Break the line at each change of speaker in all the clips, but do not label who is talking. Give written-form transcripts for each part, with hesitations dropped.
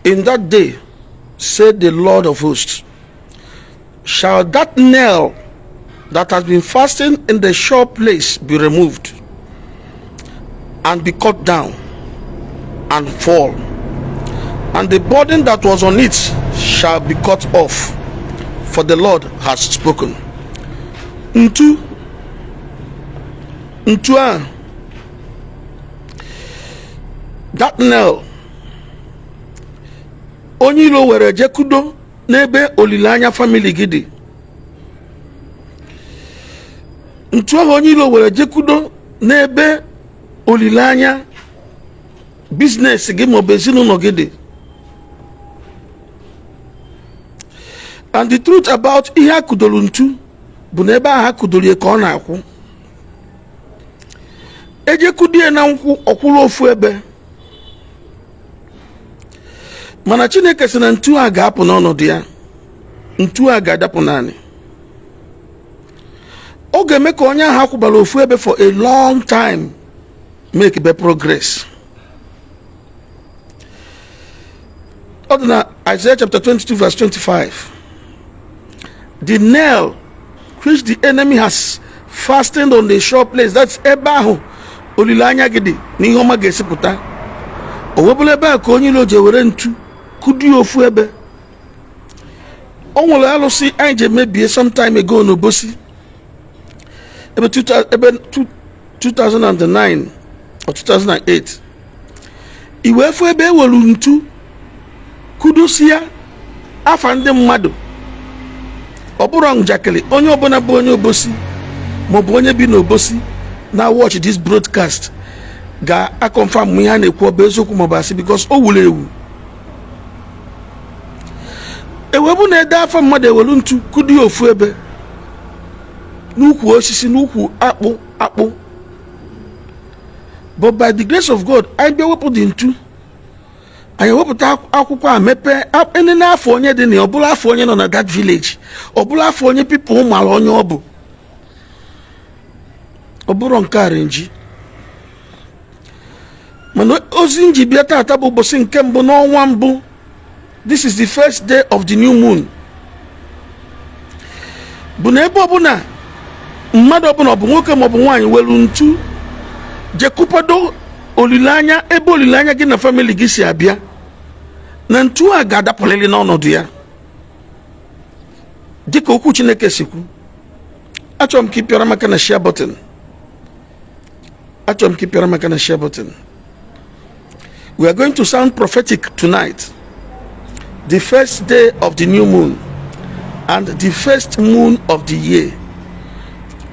In that day, said the Lord of hosts, shall that nail that has been fastened in the sure place be removed and be cut down and fall, and the burden that was on it shall be cut off, for the Lord has spoken. Ntu ntu a, that nail onye ilo were jekudo n'ebe olileanya family gị dị, ntu ahụ onye ilo were jekudo n'ebe olileanya business gị maọbụ ezinụlọ gị dị. And the truth about ihe a kudoro ntu bụ na ebe ahụ a kudoro ya ka ọ na-akwụ. Ejekudie na nkwụ, ọ kwụrụ ofu ebe, mana Chineke sị na ntu a ga-apụ n'ọnọdụ ya, ntu a ga-adapụ n'anị. Ọ ga-eme ka onye ahụ akwụbara ofu ebe for a long time make be progress. Ọ dị na Isaiah chapter 22 verse 25: the nail which the enemy has fastened on the sure place, that's ebe ahụ olileanya gị dị na ihe ọma ga-esi pụta, o webụla ebe a ka onye ilo ji were ntu kụdie ofu ebe. O nwere alụsị anyị ji emebie some time ago n'Obosi ebe 2009 or 2008, i wee fụ ebe e welu ntu kudosia afa ndị mmadụ. Ọ bụrụ njakịrị, onye ọbụla bụ onye Obosi maọbụ onye bi n'Obosi na watch this broadcast ga-aconfirm ihe a na-ekwu, ọ bụ eziokwu maọbụ asị, because o wuru ewu. Ewebu na-ede afa mmadụ, ewelu ntu kudo ofu ebe n'ukwu osisi, n'ukwu akpụ akpụ. But by the grace of God, anyị bịa wepụ the ntu, anyị ewepụta akwụkwọ a mepee, enene afa onye dị na ya, ọ bụrụ afa onye nọ na that village, ọ bụrụ afa onye people mara onye ọ bụ, ọ bụrụ nke arrange. Mana ozi m ji bịa tata bụ ụbọchị nke mbụ n'ọnwa mbụ. This is the first day of the new moon. Bụ na ebe ọbụla mmadụ ọbụla, ọ bụ nwoke maọbụ nwaanyị, welu ntu jekụpado olileanya, ebe olileanya gị na family gị si abịa, na ntu a ga-adapụlịrị n'ọnọdụ ya dịka okwu Chineke si kwu. Achọrọ m ka ị pịara m aka na share button. Achọrọ m ka ị pịara m aka na share button. We are going to sound prophetic tonight, the first day of the new moon and the first moon of the year.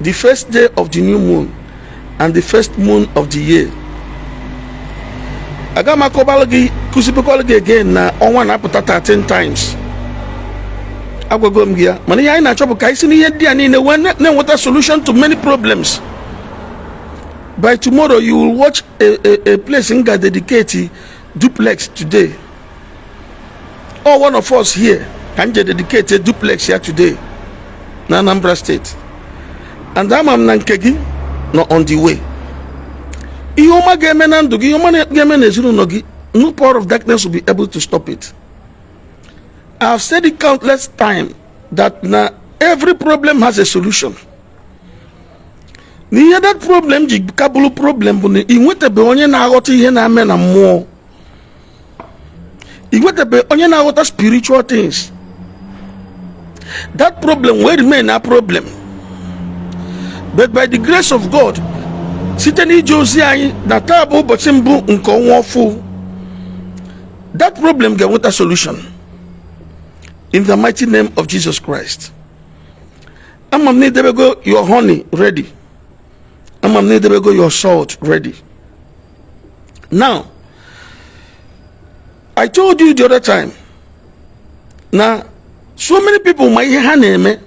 The first day of the new moon and the first moon of the year. Aga m akọbalụ gị, kụzibekwalụ gị again na ọnwa na-apụta 13 times. Agwago m gị ya, mana ihe anyị na-achọ bụ ka anyị si n'ihe ndị a niile wee na-enweta solution to many problems. By tomorrow you will watch a place m ga dedicate duplex today. All one of us here ka m je dedicate a duplex ya today na Anambra State, and ama m na nke gị nọ on the way. Ihe ọma ga-eme na ndụ gị, ihe ọma ga-eme n'ezinụlọ gị, no power of darkness will be able to stop it. I have said it countless times that na every problem has a solution. Na ihe that problem ji ka bụrụ problem bụ na ị nwetabe onye na-aghọta ihe na-eme na mmụọ, ị nwetabe onye na-aghọta spiritual things. That problem will remain a problem. But by the grace of God, site n'ije ozi anyị na taa bụ ụbọchị mbụ nke ọnwa ọfụ, that problem ga-enweta solution in the mighty name of Jesus Christ. Ama m na idebego your honey ready. Ama m na idebego your salt ready. Now, I told you the other time na so many people ma ihe ha na-eme,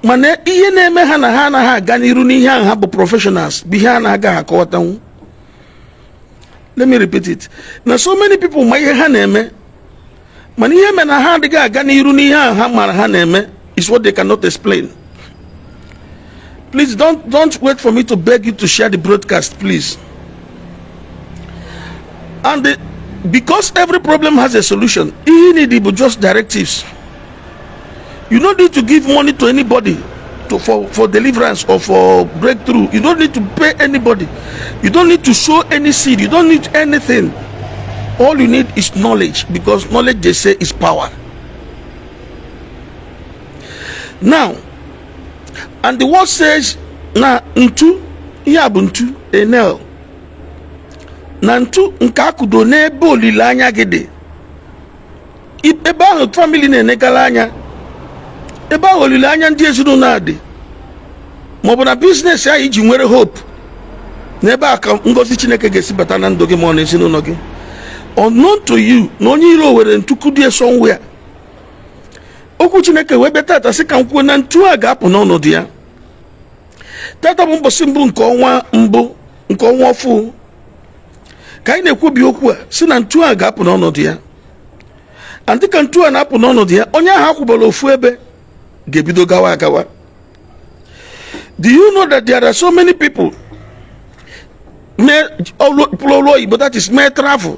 mana ihe na-eme ha na ha anaghị aga n'iru n'ihe ahụ ha bụ professionals bụ ihe a na-agaghị akọwatanwu. Let me repeat it: na so many people ma ihe ha na-eme, mana ihe mere na ha adịghị aga n'iru n'ihe ahụ ha mara ha na-eme is what they cannot explain. Please don't wait for me to beg you to share the broadcast, please. And Because every problem has a solution. Ihe need bụ just directives. You don't need to give money to anybody for deliverance or for breakthrough. You don't need to pay anybody. You don't need to sow any seed. You don't need anything. All you need is knowledge, because knowledge, they say, is power. Now, and the word says na ntu, ihe a bụ ntu, a nail, na ntu nke akụdo n'ebe olileanya gị dị, ebe ahụ family na-enegara anya, ebe ahụ olileanya ndị ezinụlọ a dị, maọbụ na business ahụ iji nwere hope n'ebe a ka ngọzi Chineke ga-esi bata na ndụ gị ma ọ na ezinụlọ gị. Unknown to you na onye iro were ntu kụdie somewhere. Okwu Chineke wee bịa tata sị ka m kwuo na ntu a ga-apụ n'ọnọdụ ya. Tata bụ mbọsị mbụ nke ọnwa mbụ nke ọnwa ọfụ ka anyị na-ekwubi okwu a, si na ntu a ga-apụ n'ọnọdụ ya. And dịka ntu a na-apụ n'ọnọdụ ya, onye ahụ akwụbara ofu ebe ga-ebido gawa agawa. Do you know that there are so many people mee pụrụ ọrụ oyibo, that is, mee travel,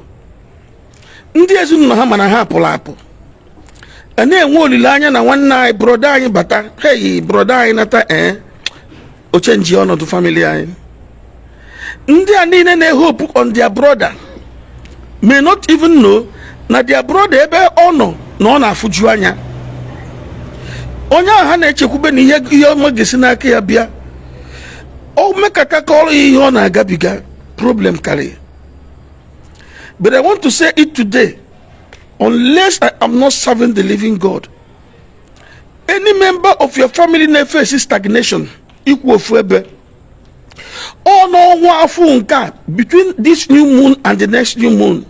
ndị ezinụlọ ha mana ha pụrụ apụ, a na-enwe olileanya na nwanne anyị, brother anyị bata, hey, brother anyị nata, ee, oche nji ọnọdụ family anyị. Ndị a niile na-ehope on their brother may not even know na their brother, ebe ọ nọ na ọ na-afụju anya. Onye ahụ ha na-echekwube na ihe ọma ga-esi n'aka ya bịa, o mekata ka ọrụ ya ihe ọ na-agabiga, problem karị. But I want to say it today, unless I am not serving the living God, any member of your family na-efesi stagnation, ikwu ofu ebe ọ n'ọnwa afọ nke a, between this new moon and the next new moon,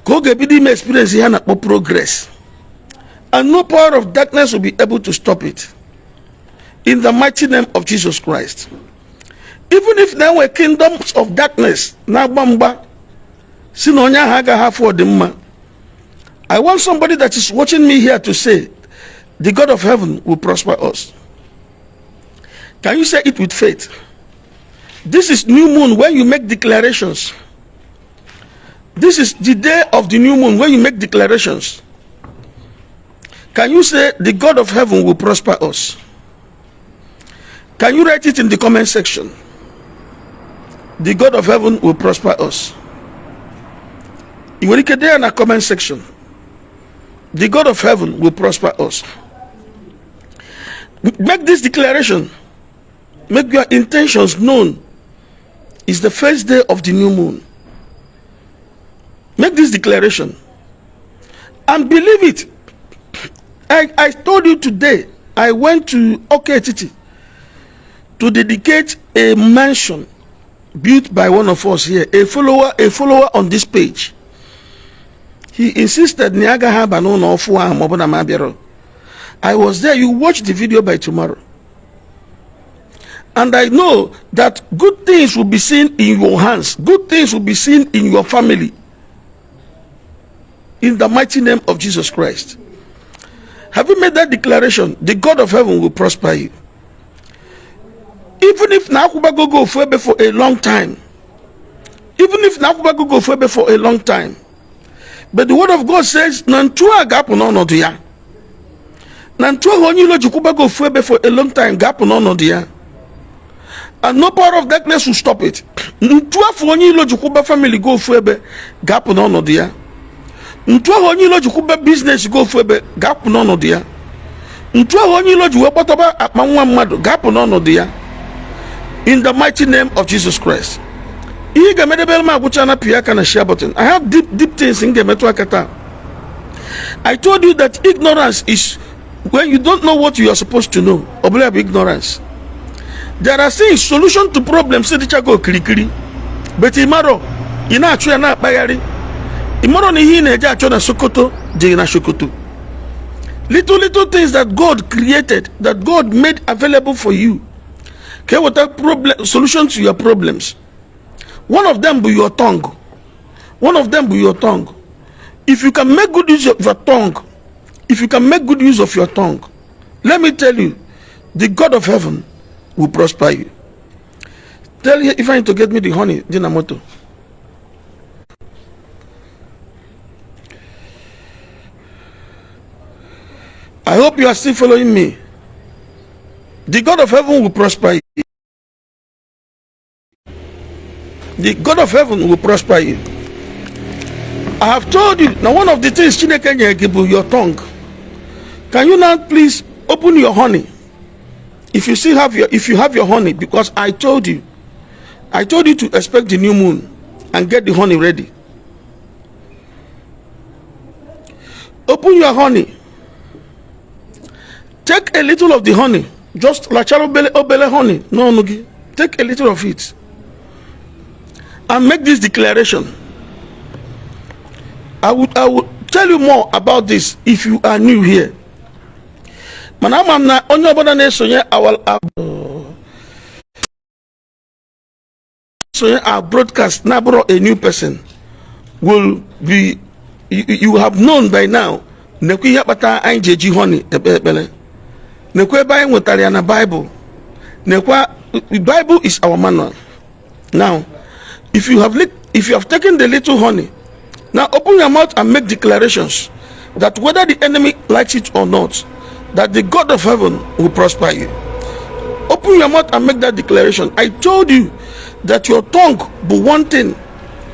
ka ọ ga-ebido ime experience ihe a na-akpọ progress, and no power of darkness will be able to stop it, in the mighty name of Jesus Christ. Even if na enwe kingdoms of darkness na-agba mgba si na onye ahụ agaghị afọ ọdịmma, I want somebody that is watching me here to say, "The God of heaven will prosper us." Can you say it with faith? This is new moon when you make declarations. This is the day of the new moon when you make declarations. Can you say, "The God of heaven will prosper us"? Can you write it in the comment section? "The God of heaven will prosper us." Ị nwere ike dee ya na comment section. "The God of heaven will prosper us." Make this declaration. Make your intentions known. It's the first day of the new moon. Make this declaration and believe it. I told you today, I went to Oketiti to dedicate a mansion built by one of us here, a follower on this page. He insisted na ya agaghị aba n'ụlọ ọfụ ahụ ma ọ bụ na m abịarọ. I was there. You watch the video by tomorrow. And I know that good things will be seen in your hands. Good things will be seen in your family. In the mighty name of Jesus Christ. Have you made that declaration? The God of heaven will prosper you. Even if na akwụbago go ofu ebe for a long time. Even if na akwụbago go ofu ebe for a long time. But the word of God says na ntu a ga-apụ n'ọnọdụ ya. Na ntu ahụ onye ilo ji kwụbago ofu ebe for a long time ga-apụ n'ọnọdụ ya. And no power of darkness will stop it. Ntu afọ onye ilo ji kwụba family go ofu ebe ga-apụ n'ọnọdụ ya. Ntu ahụ onye ilo ji kwụba business go ofu ebe ga-apụ n'ọnọdụ ya. Ntu ahụ onye ilo ji wee kpọtọba akpa nwa mmadụ ga-apụ n'ọnọdụ ya. In the mighty name of Jesus Christ. Ihe ị ga-emedebere m agwụcha na pịa aka na share button. I have deep, deep things m ga-emetụ aka taa. I told you that ignorance is when you don't know what you are supposed to know. Ọ bụla bụ ignorance. There are things, solution to problems dịchago okirikiri, but ị marọ, ị na-achụ ya na-akpagharị. Ị marọ na ihe ị na-eje achọ na Sokoto dị na Sokoto. Little little things that God created, that God made available for you, ka eweta problem solution to your problems. One of them bụ your tongue. One of them bụ your tongue. If you can make good use of your tongue, if you can make good use of your tongue, let me tell you, the God of heaven will prosper you. Tell if I need to get me the honey dị na moto. Hope you are still following me. The God of heaven will prosper you. The God of heaven will prosper you. I have told you now, one of the things Chineke nyere gị bụ your tongue. Can you now please open your honey, if you still have your if you have your honey? Because I told you to expect the new moon and get the honey ready. Open your honey, take a little of the honey, just lachara obele obele honey n'ọnụ gị. Take a little of it and make this declaration. I would tell you more about this if you are new here, mana ama m na onye ọbụla na-esonye our broadcast na-abụrụ a new person will be you have known by now. Nekwa ihe kpatara anyị ji eji honey ekpe ekpere. Nekwa ebe anyị nwetara ya na Bible. Nekwa, Bible is our manual. Now, if you have taken the little honey, now open your mouth and make declarations that whether the enemy likes it or not, that the God of heaven will prosper you. Open your mouth and make that declaration. I told you that your tongue bụ one thing,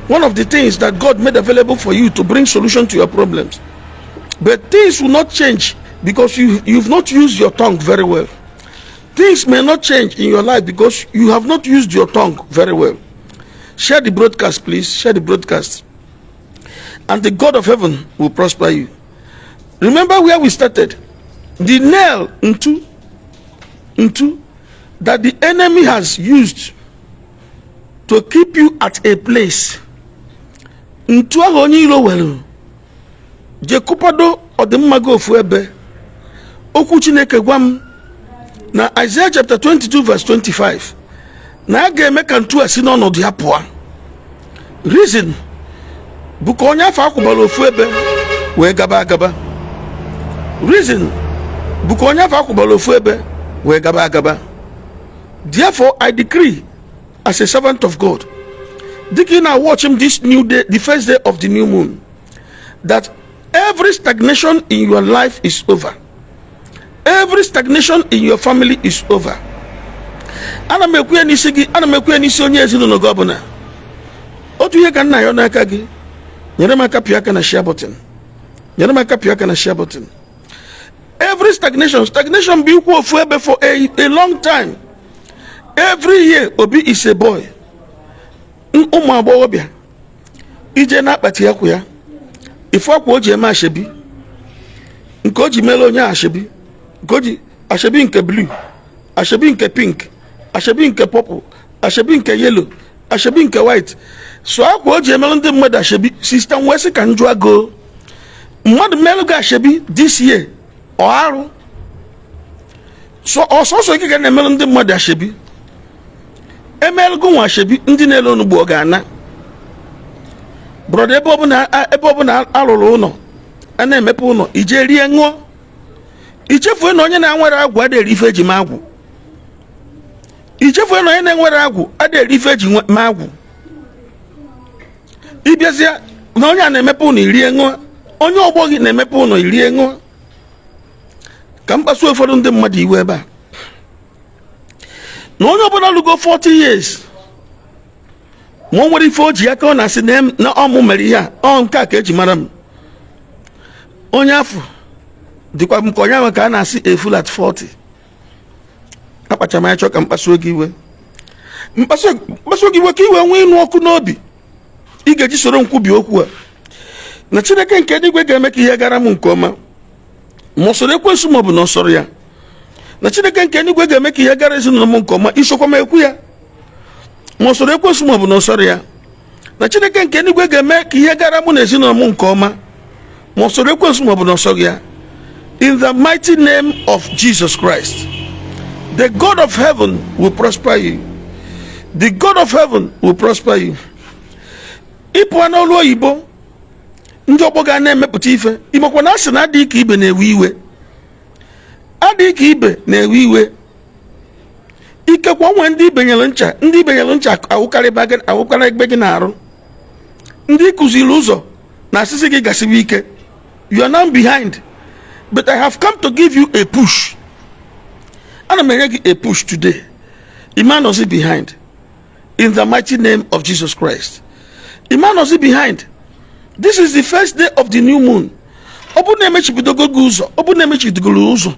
one of the things that God made available for you to bring solution to your problems. But things will not change because you've not used your tongue very well. Things may not change in your life because you have not used your tongue very well. Share the broadcast, please. Share the broadcast. And the God of heaven will prosper you. Remember where we started. The nail into that the enemy has used to keep you at a place. Ntu ahụ onye iro were jee kụpado ọdịmma gị ofu ebe. Okwu Chineke gwa m na Isaiah chapter 22 verse 25 na a ga-eme ka ntu a si n'ọnọdụ ya pụọ. Reason bụ ka onye afọ akwụbara ofu ebe wee gaba agaba. Reason bụ ka onye afọ akwụbara ofu ebe wee gaba agaba. Therefore, I decree as a servant of God, dịka ị na-watch him this new day, the first day of the new moon, that every stagnation in your life is over. Every stagnation in your family is over. Ana m ekwu ya n'isi gị, ana m ekwu ya n'isi onye ezinụlọ gị ọbụla. Otu ihe ka nna ya n'aka gị, nyere m aka pịa aka na share button. Nyere m aka pịa aka na share button. Every stagnation, stagnation bụ ikwu ofu ebe for a long time. Every year, Obi is a boy. Ụmụ agbọghọbịa ije na-akpati akwa ya, ifu akwa o ji eme asoebi, nke o ji mere onye asoebi, nke o ji asoebi nke blue, asoebi nke pink, asoebi nke purple, asoebi nke yellow, asoebi nke white, so akwa o ji emere ndị mmadụ asoebi. Sister, wee sị ka m jụọ go, mmadụ melụ gị asoebi this year, ọ arụ? So ọsọsọ gị ga na-emelụ ndị mmadụ asoebi? Emelụ nwa asoebi, ndị na-ele onugbu ọ ga-ana? Brother, ebe ọbụla alụrụ ụlọ, a na-emepe ụlọ, ije rie ṅụọ, ichefue na onye na-enwere agwụ adịghị ife eji mee agwụ. Ichefue na onye na-enwere agwụ adịghị ife eji mee agwụ. Ịbịazịa na onye a na-emepe ụlọ, irie ṅụọ, onye ọgbọ gị na-emepe ụlọ, irie ṅụọ. Ka mkpasu ụfọdụ ndị mmadụ iwe ebe a na onye ọbụla lugo 40 years, ma o nwere ife o ji aka ọ na-asị na ọmụ mere ihe a, ọ nke a ka eji mara m. Onye afọ dịkwa m ka onye ahụ ka a na-asị a fool at 40. Akpacha m anya chọọ ka mkpasuo gị iwe, mkpasuo gị iwe, ka i wee nwee ịnụ ọkụ n'obi ị ga-eji soro nkwubi okwu a na Chineke nke eluigwe ga-eme ka ihe gara m nke ọma, ma ọ soro ekwensu ma ọ bụ na ọ sọrọ ya, na Chineke nke eluigwe ga-eme ka ihe gara ezinụlọ m nke ọma. Isokwa m ekwu ya, ma ọ soro ekwensu ma ọ bụ na ọ sọrọ ya, na Chineke nke eluigwe ga-eme ka ihe gara mụ na ezinụlọ m nke ọma, ma ọ soro ekwensu ma ọ bụ na ọ sọghị ya. In the mighty name of Jesus Christ, the God of heaven will prosper you. The God of heaven will prosper you. Ịpụọ n'ọrụ oyibo, ndị ọgbọ ga na-emepụta ife imekwa na asị na adịghị ka ibe na-ewe iwe, adịghị ka ibe na-ewe iwe. Ikekwe onwe ndị ibenyere ncha, ndị ibenyere ncha awụkarị ebe gị na-arụ, ndị kụziri ụzọ na asịsị gị gasibe ike. You are now behind. But I have come to give you a push. Ana m enye gị a push today. Ị nọzi behind. In the mighty name of Jesus Christ, ị nọzi behind. This is the first day of the new moon. Ọ bụrụ na emechibidogo gị ụzọ, ọ bụrụ na emechibidogoro ụzọ,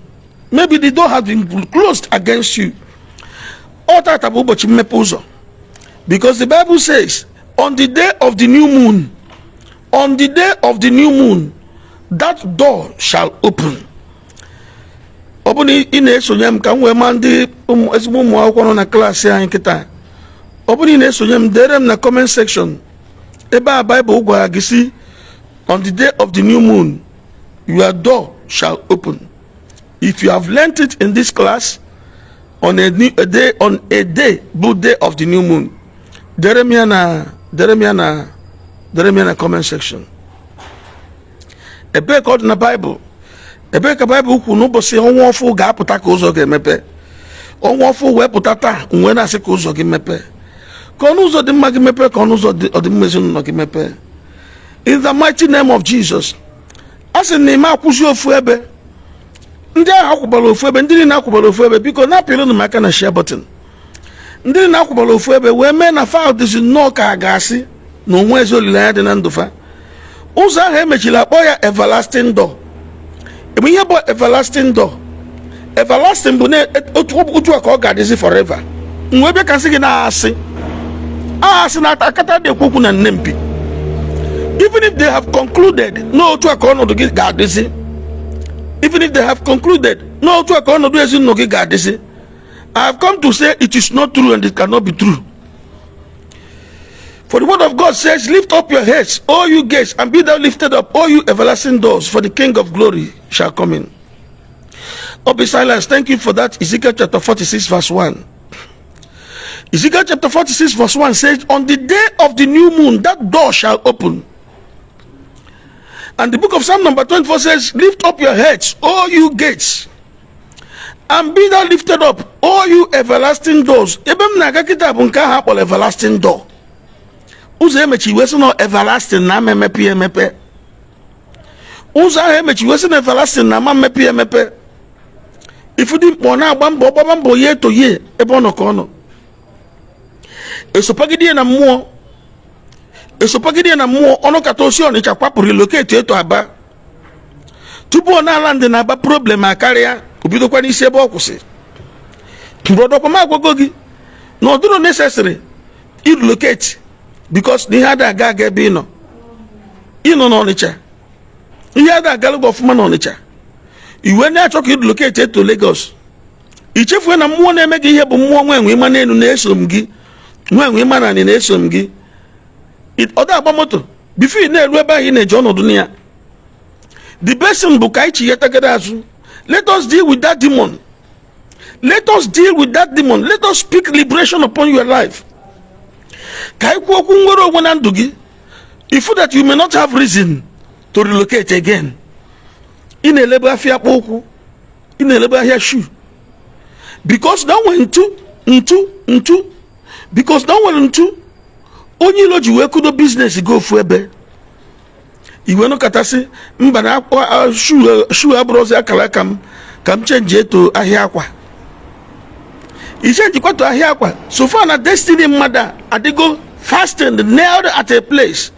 maybe the door has been closed against you, ọ tata bụ ụbọchị mmepe ụzọ, because the Bible says on the day of the new moon, on the day of the new moon, that door shall open. Ọ bụ na ị na-esonye m, ka m wee maa ndị ezigbo ụmụ akwụkwọ nọ na klaasị anyị kịta. Ọ bụrụ na ị na-esonye m, dere m na comment section ebe a Bible gwara gị si, "On the day of the new moon, your door shall open." If you have learnt it in this class on a day, on a day bụ day of the new moon, dere m ya na comment section. Ebee ka ọ dị na Baịbụl? Ebee ka Baịbụl kwuru n'ụbọchị ọnwa ọfụ ga-apụta ka ụzọ ga-emepe? Ọnwa ọfụ wee pụta taa, wee na-asị ka ụzọ gị mepee, ka ọnụ ụzọ dị mma gị mepee, ka ọnụ ụzọ ọdịmma ezinụlọ gị mepee, in the mighty name of Jesus. A sị na ime akwụsị ofu ebe. Ndị ahụ akwụbara ofu ebe, ndị niile akwụbara ofu ebe, biko na-apịrịnụ m aka na share button. Ndị niile akwụbara ofu ebe wee mee na fa dịzi nnọọ ka a ga-asị na onwe ezi olileanya dị na ndụ fa, ụzọ ahụ emechiri, akpọ ya everlasting door. Ebe ihe bụ everlasting door, everlasting bụ na otu a ka ọ ga-adịzi forever. M wee bịa ka sị gị na-asị asị na akata dị ekwu okwu na nne mpi. Even if they have concluded n'otu a ka ọnọdụ gị ga-adịzi, even if they have concluded n'otu a ka ọnọdụ ezinụlọ gị ga-adịzi, I have come to say it is not true and it cannot be true. For the word of God says, "Lift up your heads, O you gates, and be thou lifted up, O you everlasting doors, for the King of glory shall come in." Obi Silence, thank you for that. Ezekiel chapter 46, verse 1. Ezekiel chapter 46, verse 1 says, "On the day of the new moon, that door shall open." And the book of Psalm number 24 says, "Lift up your heads, O you gates, and be thou lifted up, O you everlasting doors." Ebe m na-aga kịta bụ nke ahụ akpọrọ everlasting door. Ụzọ emechi wee sị na everlasting na ama emepe ya emepe. Ụzọ ahụ emechi wee sị na everlasting na ama mmepe ya emepe. Ifu dị mkpa, ọ na-agba mbọ, ọgbaba mbọ ya etoye ebe ọ nọ ka ọ nọ. Esopagide ya na mmụọ, esopagide ya na mmụọ. Ọnụ kata osi Ọnịcha kwapụrụ, relocate eto Aba. Tupu ọ na-ala ndị na-aba, problem akarịa, o bidokwa n'isi ebe ọ kwụsị. Brother, m agwago gị na ọ dịrọ necessary irelocate, because na ihe ada aga aga ebe ị nọ. Ị nọ n'Ọnịcha, ihe ada agalụ gị ọfụma n'Ọnịcha, iwe na-achọ ka irelocate eto Lagos. Ichefue na mmụọ na-eme gị ihe bụ mmụọ nwe enwe ịma n'elu na-eso m gị, nwe enwe ịma na anị na-eso m gị. Ọ da agba moto before ị na-eru ebe ahụ ị na-eji ọnọdụ na ya. The best thing bụ ka anyị chighetagoro azụ. Let us deal with that demon. Let us deal with that demon. Let us speak liberation upon your life, ka anyị kwuo okwu nwere onwe na ndụ gị, ifu that you may not have reason to relocate again. Ị na-elebe afịa akpụ ụkwụ, ị na-elebe ahịa shoe, because na o nwere ntu ntu ntu, because na o nwere ntu onye ilo ji wee kudo business gị ofu ebe. Iwe nụkatasị mba na akwa shoe abụrụzi akara aka m, ka m change eto ahịa akwa. Ichangekwa to ahịa akwa, so far na destiny mmadụ a adịgo fastened, nailed at a place.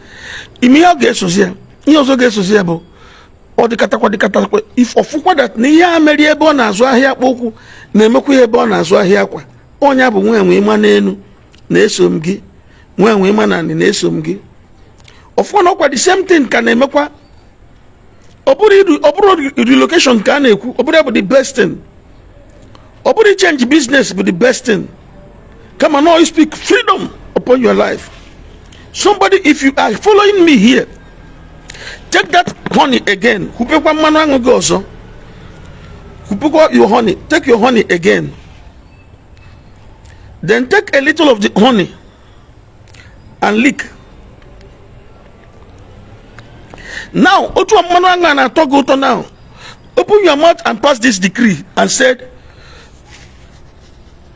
Ime ihe ọ ga-esozi ya, ihe ọzọ ga-esozi ya bụ ọ dịkatakwa dịkatakwa, if ọfụkwa that na ihe a merie ebe ọ na-azụ ahịa akpa ụkwụ na-emekwa ya ebe ọ na-azụ ahịa akwa. Ọnya bụ nwa enwe ịma n'elu na-eso m gị, nwa enwe ịma na anị na-eso m gị. Ọfụkwa na ọkwa the same thing ka na-emekwa. Ọ bụrụ relocation ka a na-ekwu, ọ bụrụ ya bụ the best thing, ọ bụrụ change business bụ the best thing, kama no, you speak freedom upon your life. Somebody, if you are following me here, take that honey again. Kwupekwa mmanụ aṅụ gị ọzọ. Kwupekwa your honey. Take your honey again, then take a little of the honey and lick. Now, otu mmanụ aṅụ a na-atọ gị ụtọ, now open your mouth and pass this decree and said,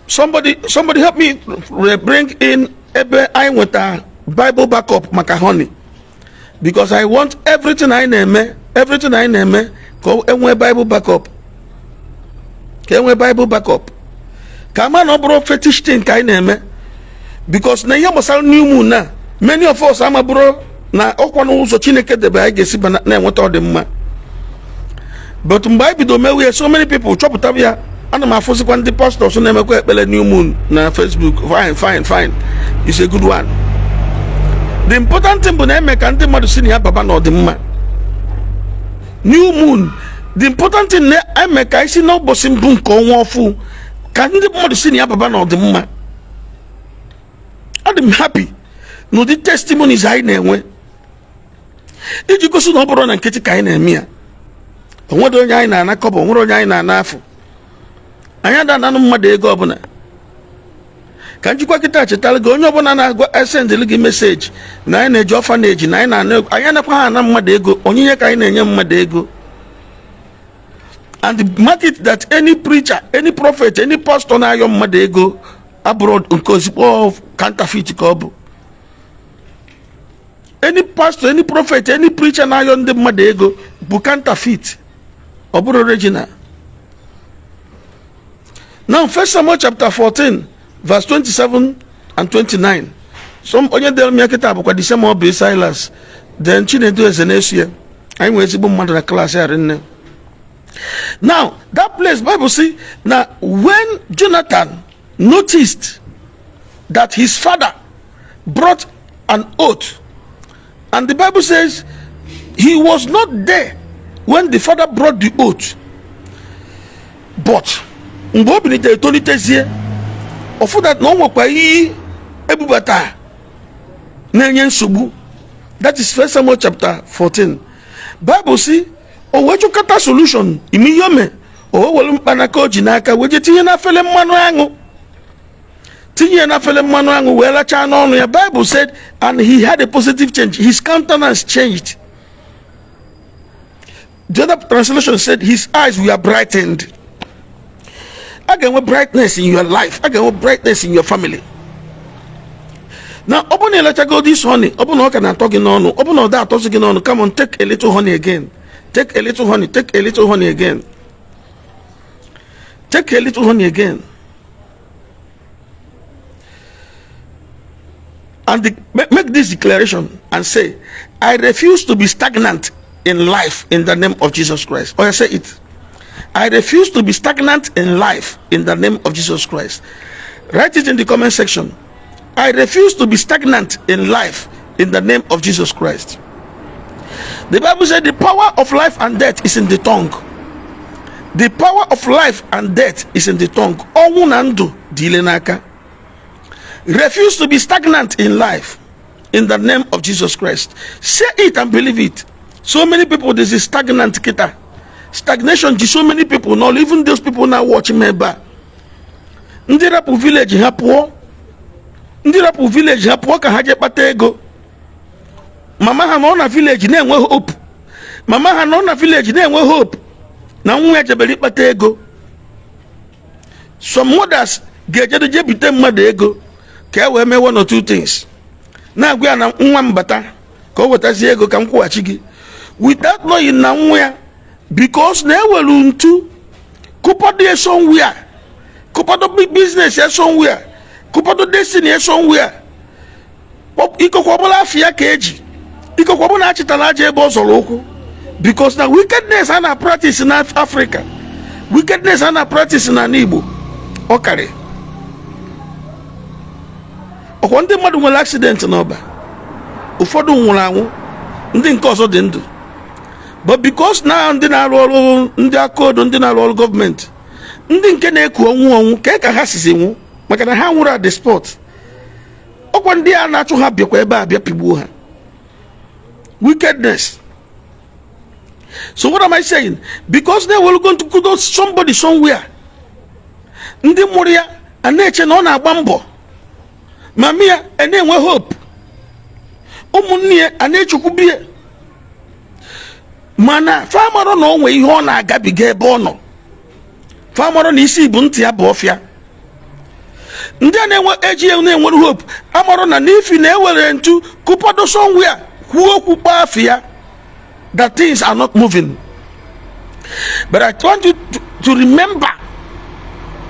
somebody help me bring in ebe anyị nweta Bible backup maka honey, because I want everything anyị na-eme, everything anyị na-eme, ka ọ dị biblical. Ka enwee Bible backup, ka enwee Bible backup, ka ama na ọ bụrụ fetish thing ka anyị na-eme, because na ihe gbasara new moon na many of us ama bụrụ na ọkwa n'ụzọ Chineke debe anyị ga-esi na-enweta ọdịmma. But mgbe anyị bido mewe ya, so many people chọpụtara ya. Ana m afụzikwa ndị pastors na-emekwa ekpere new moon na Facebook. Fine, fine, fine, it's a good one. The important thing bụ na eme ka ndị mmadụ si na ya baba na ọdịmma new moon. The important thing na eme ka isi n'ụbọchị mbụ nke ọnwa ọfụ, ka ndị mmadụ si na ya baba na ọdịmma. Adị m happy n'ụdị testimonies anyị na-enwe iji gosi na ọ bụrụ na nkịtị ka anyị na-eme ya. Onwere onye anyị na-ana kọbọ, onwere onye anyị na-ana afụ. Anyị ada ananụ mmadụ ego ọbụla. Ka njikwa kịta chetara gị, onye ọbụla na-agwa esendịrị gị message na anyị na-eji orphanage, na anyị na-ana ego, anyị anakwa ha ana mmadụ ego. Onyinye ka anyị na-enye mmadụ ego. And mark it that any preacher, any prophet, any pastor na-ayọ mmadụ ego abụrụ nke ozigbo counterfeit ka ọ bụ. Any pastor, any prophet, any preacher na-ayọ ndị mmadụ ego bụ counterfeit, ọ bụrụ original. Now, First Samuel chapter 14 verse 27 and 29. Some onye dere m ya kịta bụkwa the same Obi Silas. Then Chinedu Eze na-eso ya. Anyị nwere ezigbo mmadụ na klaasị a rinne. Now, that place, Bible say na when Jonathan noticed that his father brought an oath, and the Bible says he was not there when the father brought the oath, but mgbe o bilitere tolitezie, ọfụ that na o nwekwa iyi ebubata na-enye nsogbu. That is First Samuel chapter 14. Bible si o wee chọkọta solution ime ihe o mee. O wee were mkpanaka o ji n'aka wee jee tinye n'afele mmanụ aṅụ, tinye ya n'afele mmanụ aṅụ, wee lachaa n'ọnụ ya. Bible said, and he had a positive change. His countenance changed. The other translation said his eyes were brightened. A ga-enwe brightness in your life, a ga-enwe brightness in your family. Na ọ bụ na ịlachago this honey, ọ bụ na ọ ka na-atọ gị n'ọnụ, ọ bụ na ọ da atọzi gị n'ọnụ, come on, take a little honey again, take a little honey, take a little honey again, take a little honey again, and make this declaration and say, "I refuse to be stagnant in life in the name of Jesus Christ." Or I say it, "I refuse to be stagnant in life in the name of Jesus Christ." Write it in the comment section. "I refuse to be stagnant in life in the name of Jesus Christ." The Bible said the power of life and death is in the tongue. The power of life and death is in the tongue. Ọnwụ na ndụ dị ile n'aka. Refuse to be stagnant in life in the name of Jesus Christ. Say it and believe it. So many people, this is stagnant kita. Stagnation ji so many people, not even those people now watching me ebe a. Ndị rapụ village ha pụọ, ndị rapụ village ha pụọ ka ha jee kpata ego. Mama ha nọ na village na-enwe hope, mama ha nọ na village na-enwe hope na nwa ya jebere ịkpata ego. Some mothers ga-ejedo je bite mmadụ ego ka e wee mee one or two things, na-agwa ya na nwa m bata ka o wetazie ego ka m kwụghachi gị, without knowing na nwa ya, because na ewelu ntu kụpọdo ya somewhere, kụpọdo business ya somewhere, kụpọdo destiny ya somewhere. Ikokwe ọbụla afọ ya ka eji ikokwe ọbụla achịtara aja ebe ọ zọrọ ụkwụ, because na wickedness a na practice na Africa, wickedness a na practice na Igbo, ọ karị. Ọkwa ndị mmadụ nwere accident n'ọba, ụfọdụ nwụrụ anwụ, ndị nke ọzọ dị ndụ, but because na ndị na-arụ ọrụ, ndị aka odo, ndị na-arụ ọrụ gọọmenti, ndị nke na-eku ọnwụ ọnwụ ka ha sizi nwụ, maka na ha nwụrụ at the spot. Ọkwa ndị a na-achụ ha bịakwa ebe a bịa pigbuo ha. Wickedness. So what am I saying? Because they will go to kudo somebody somewhere, ndị mụrụ ya a na-eche na ọ na-agba mbọ, mami ya a na-enwe hope, ụmụnne ya a na-echekwubi ya, mana famarọ na o nwee ihe ọ na-agabiga ebe ọ nọ. Famarọ na isi bụ ntị ya bụ ọfịa. Ndị a na-enwe eji ya na-enwere hope amarọ na n'ifi na ewere ntu kụpọdo somewhere, kwuo okwu kpaa afọ ya that things are not moving. But I want you to remember,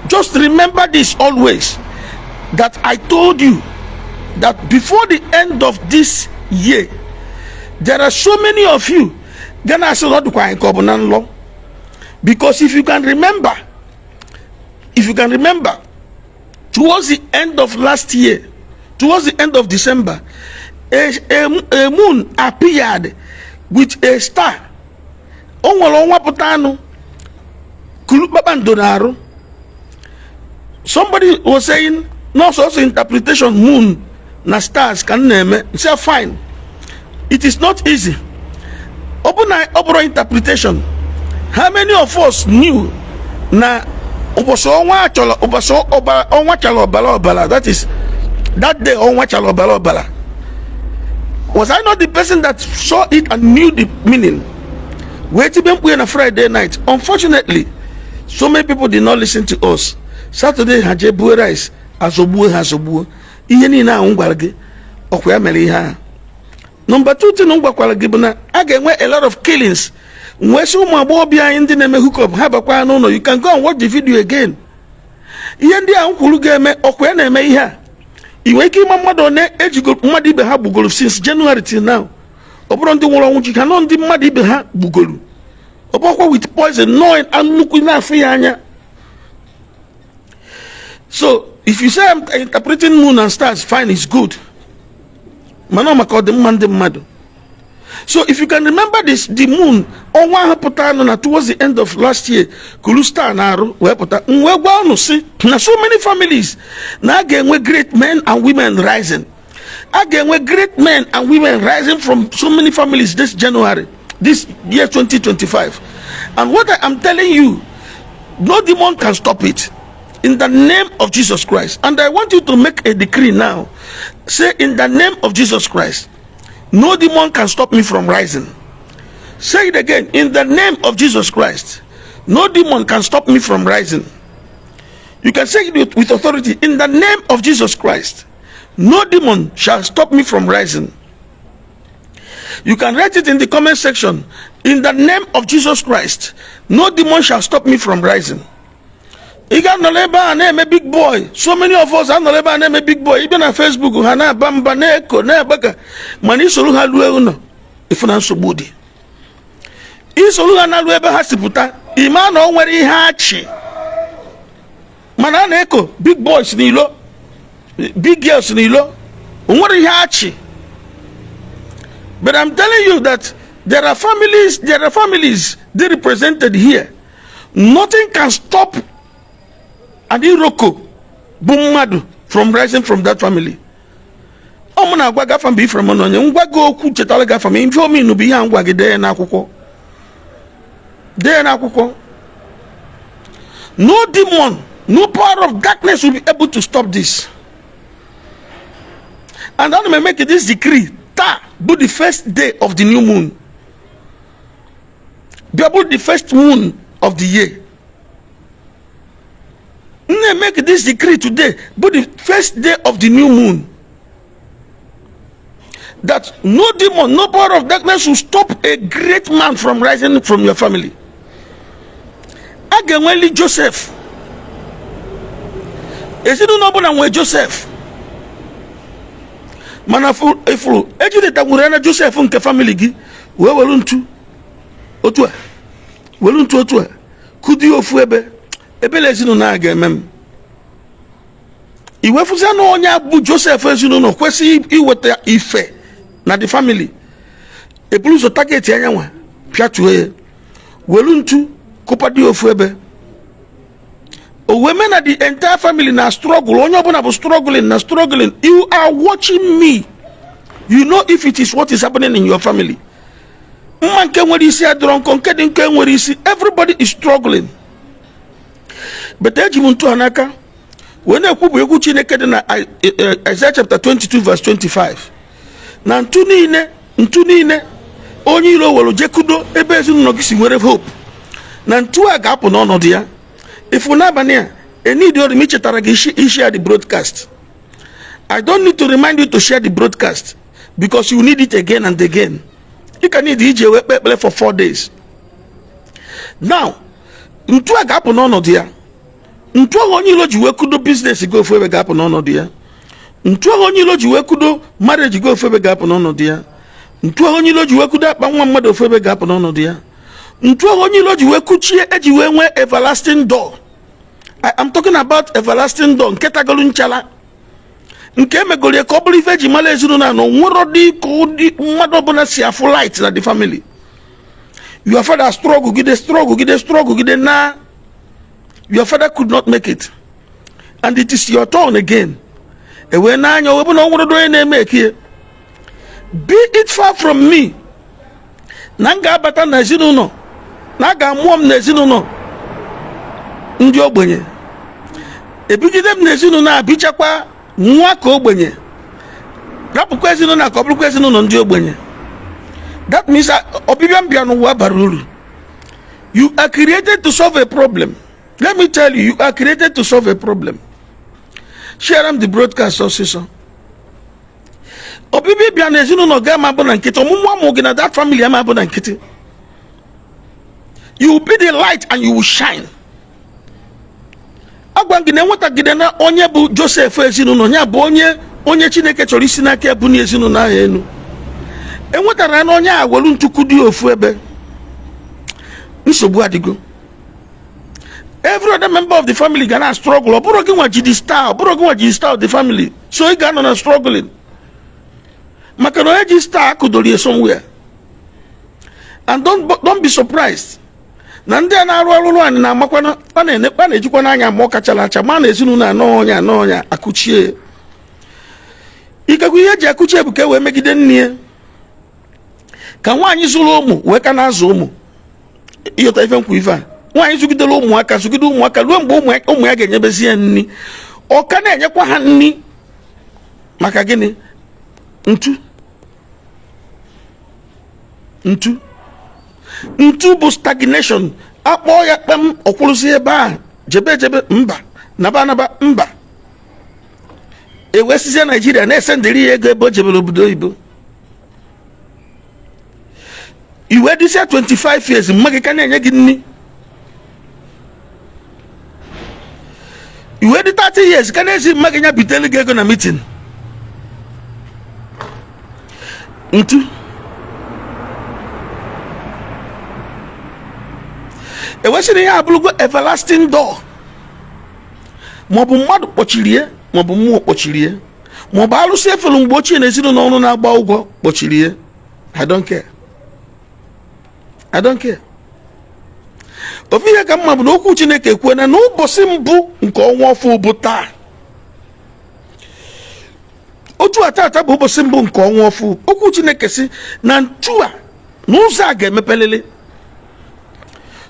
just remember this always, that I told you that before the end of this year, there are so many of you gonna asị na ọ dịkwa anyị ka ọ bụ na nlọ. Because if you can remember, towards the end of last year, towards the end of December, a moon appeared with a star. O nwere ọnwa pụta anụ kulu kpakpando na-arụ. Somebody was saying no sọsọ interpretation moon na stars ka m na-eme. Say fine, it is not easy. Ọ bụ na ọ bụrụ interpretation, how many of us knew na ụbọchị ọnwa chọrọ, ụbọchị ọbara ọnwa chara ọbara ọbara, that is that day ọnwa chara ọbara ọbara? Was I not the person that saw it and knew the meaning, wee tibe mkpu ya na Friday night? Unfortunately, so many people did not listen to us. Saturday, ha jee buo rice, azọgbuo ha, azọgbuo. Ihe niile ahụ m gwara gị, ọkwa ya mere ihe ahụ. Number two thing m gwakwara gị bụ na a ga-enwe a lot of killings. Nwee sị ụmụ agbọghọbịa anyị ndị na-eme hookup, ha bakwa n'ụlọ. You can go and watch the video again. Ihe ndị a m kwuru ga-eme, ọkwa ya na-eme ihe a. Ị nwere ike ịma mmadụ one ejigo mmadụ ibe ha gbugoro since January till now? Ọ bụrụ ndị nwụrụ ọnwụ ji ha nọ, ndị mmadụ ibe ha gbugoro, ọ bụrụkwa with poison nọọ nnukwu na-afụ ya anya. So if you say I'm interpreting moon and stars, fine, it's good, mana ọ maka ọdịmma ndị mmadụ. So if you can remember this, the moon, ọnwa ahụ pụtara nọ na towards the end of last year, kuru star na-arụ wee pụta, m wee gwa unu si na so many families na a ga-enwe great men and women rising. A ga-enwe great men and women rising from so many families this January, this year 2025. And what I am telling you, no demon can stop it, in the name of Jesus Christ. And I want you to make a decree now. Say, "In the name of Jesus Christ, no demon can stop me from rising." Say it again. "In the name of Jesus Christ, no demon can stop me from rising." You can say it with authority. "In the name of Jesus Christ, no demon shall stop me from rising." You can write it in the comment section. "In the name of Jesus Christ, no demon shall stop me from rising." Ị ga-anọrọ ebe a na-eme big boy. So many of us anọrọ ebe a na-eme big boy. Ịbịa na Facebook, ha na-aba mba, na-eko, na-agbaka, mana isoro ha ruo ụlọ, ịfụ na nsogbu dị. Isoro ha na-alụ ebe ha si pụta, ịma na o nwere ihe achị, mana a na-eko big boys n'ilo, big girls n'ilo, o nwere ihe achị. But I'm telling you that there are families they represented here. Nothing can stop an iroko bụ mmadụ from rising from that family. Ọ mụ na-agwa gafa mgbe ifere m na onye ngwa gị okwu chetara gafa m ife omenu bụ ihe a ngwa gị. Dee ya n'akwụkwọ, dee ya n'akwụkwọ. No demon, no power of darkness will be able to stop this. And ana m eme this decree taa bụ the first day of the new moon, bịa bụ the first moon of the year. M na-make this decree today bụ the first day of the new moon, that no demon, no power of darkness will stop a great man from rising from your family. A ga-enweli Joseph. Ezinụlọ ọbụla nwee Joseph, mana ifuru ejideta na Joseph nke family gị wee were ntu otu a, were ntu otu a kụdi ofu ebe ebele ezinụlọ a ga-eme m iwefụzia na onye bụ Joseph ezinụlọ kwesịghị iweta ife na the family, eburu ụzọ target anyanwa, pịatuo ya, welu ntu kụpadi ofu ebe, o wee mee na the entire family na struggle. Onye ọbụla bụ struggling na struggling. You are watching me, you know if it is what is happening in your family. Mma nke nwere isi adịrọ nkọ, nke dị nke nwere isi. Everybody is struggling, but eji m ntu ha n'aka wee na-ekwu bụ egwu Chineke dị na Isaiah chapter 22 verse 25, na ntu niile, ntu niile onye iro were jekudo ebe ezinụlọ gị si nwere hope, na ntu a ga-apụ n'ọnọdụ ya. Ifu n'abalị a enidi ọrụ m ichetara gị share the broadcast. I don't need to remind you to share the broadcast because you need it again and again. You can need iji wee kpee ekpere for 4 days. Now, ntu a ga-apụ n'ọnọdụ ya. Ntu ahụ onye ilo ji wee kudo business gị ofu ebe ga-apụ n'ọnọdụ ya. Ntu ahụ onye ilo ji wee kudo marriage gị ofu ebe ga-apụ n'ọnọdụ ya. Ntu ahụ onye ilo ji wee kudo akpa nwa mmadụ ofu ebe ga-apụ n'ọnọdụ ya. Ntu ahụ onye ilo ji wee kuchie eji wee nwee everlasting door. I am talking about everlasting door nke tagolu nchala, nke emegoro ya ka ọ bụrụ ife eji mara ezinụlọ a na onwero dị ka ụdị mmadụ ọbụla si afụ light na the family. Your father struggle gide, struggle gide, struggle gide na your father could not make it, and it is your turn again. E wee n'anya o wee bụ na ọ nwere onye na-eme ekie. Be it far from me na m ga-abata n'ezinụlọ na a ga-amụọ m n'ezinụlọ ndị ogbenye, ebigide m n'ezinụlọ a bichakwa nwa ka ogbenye, rapụkwa ezinụlọ a ka ọ bụrụkwa ezinụlọ ndị ogbenye. That means ọbịbịa m bịa n'ụwa bara uru. You are created to solve a problem. Let me tell you, you are created to solve a problem. Share am the broadcast ọsịsọ. Ọbịbịa bịa n'ezinụlọ gị ama bụ na nkịtị. Ọmụmụ amụ gị na that family ama bụ na nkịtị. You will be the light and you will shine. Agwa gị na enwetagide na onye bụ Joseph ezinụlọ ya bụ onye onye Chineke chọrọ isi n'aka ya bunie ezinụlọ ahụ elu. Enwetara na onye a welu ntukwu dị ofu ebe, nsogbu adịgo. Every other member of the family ga na struggle. Ọ bụrụ gị nwa ji the star, ọ bụrụ gị nwa ji star of the family, so ị ga-anọ na struggling maka na onye ji star akụdoro ya somewhere. And don't be surprised na ndị a na-arụ ọrụrụ anyị na-amakwa a na-enekpa na-ejikwa n'anya ma ọ kachara acha ma na ezinụlọ anọ onye anọ onye akụchie. Ikekwe ihe eji akụchie bụ ka e wee megide nne ya, ka nwaanyị zụrụ ụmụ wee ka na-azụ ụmụ. Ịghọta ife nkwu ife a? Nwaanyị zụgidere ụmụaka, zụgide ụmụaka ruo mgbe ụmụ ya ga-enyebezi ya nri, ọ ka na-enyekwa ha nri. Maka gịnị? Ntu ntu ntu bụ stagnation. Akpọọ ya kpam, ọkwụrụzi ebe a, jebe jebe mba, naba anaba mba. Ewesizie Naijiria na-esendịrị ya ego ebe o jebere obodo oyibo. Iwe dịsịa 25 years, mma gị ka na-enye gị nri. Iwe dị 30 years, ka na-ezi mma gị ya bitelu gị ego na meeting. Ntu ewesịrị ihe abụrụgo everlasting door, maọbụ mmadụ kpọchiri ya, maọbụ mmụọ kpọchiri ya, maọbụ alụsị efelu mgbe ochie na ezinụlọ ọrụ na-agba ụgwọ kpọchiri ya. I don't care, I don't care. Ofu ihe ka mma bụ na okwu Chineke kwuo na n'ụbọchị mbụ nke ọnwa ọfụ bụ taa. Otu a tata bụ ụbọchị mbụ nke ọnwa ọfụ. Okwu Chineke si na ntu a na ụzọ a ga-emepelele.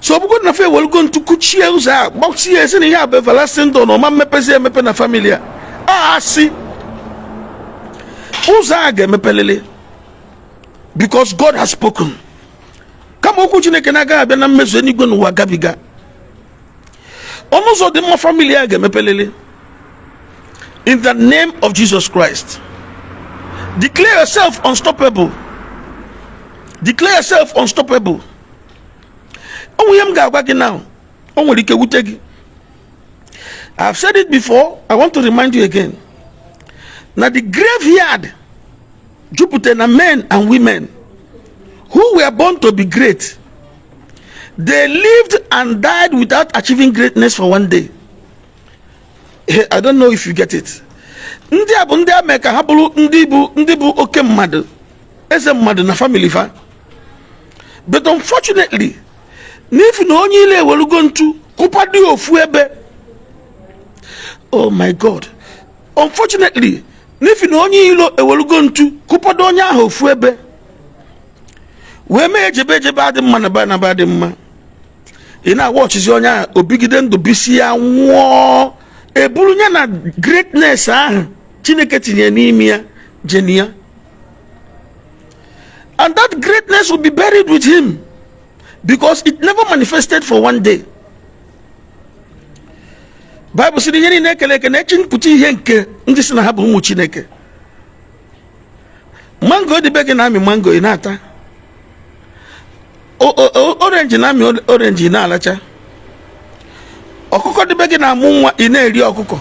So ọ bụgo na fe ewelugo ntu kuchie ụzọ a, gbachie, esi na ihe a bụ everlasting door na ọma mmepezi emepe na family a, a asị ụzọ a ga-emepelele because God has spoken. Kama okwu Chineke na-agaghị abịa na mmezu, eluigwe n'ụwa gabiga. Ọnụ ụzọ dị mma family a ga-emepelele in the name of Jesus Christ. Declare yourself unstoppable. Declare yourself unstoppable. O nwere ihe m ga-agwa gị now, o nwere ike wute gị. I've said it before, I want to remind you again na the graveyard jupụta na men and women who were born to be great. They lived and died without achieving greatness for one day. I don't know if you get it. Ndị a bụ ndị a mee ka ha bụrụ ndị bụ oke mmadụ, eze mmadụ na family fa, but unfortunately, n'ifi na onye ile ewelugo ntu kụpado ofu ebe. Oh my God. Unfortunately, n'ifi na onye ilo ewelugo ntu kụpado onye ahụ ofu ebe wee mee ejebe ejebe adị mma na ba na ba dị mma. Ị na-agwa ọchịchị onye ahụ obigide ndụ bisi ya nwụọ, eburu ya na greatness ahụ Chineke tinye n'ime ya jeni ya, and that greatness will be buried with him because it never manifested for one day. Bible sịrị ihe niile ekele eke na-eche mpụta ihe nke ndị si na ha bụ ụmụ Chineke. Mango dịbe gị na-amị mango ị na-ata. Orange na-amị orange, ị na-alacha. Ọkụkọ dịbe gị na-amụ nwa, ị na-eri ọkụkọ.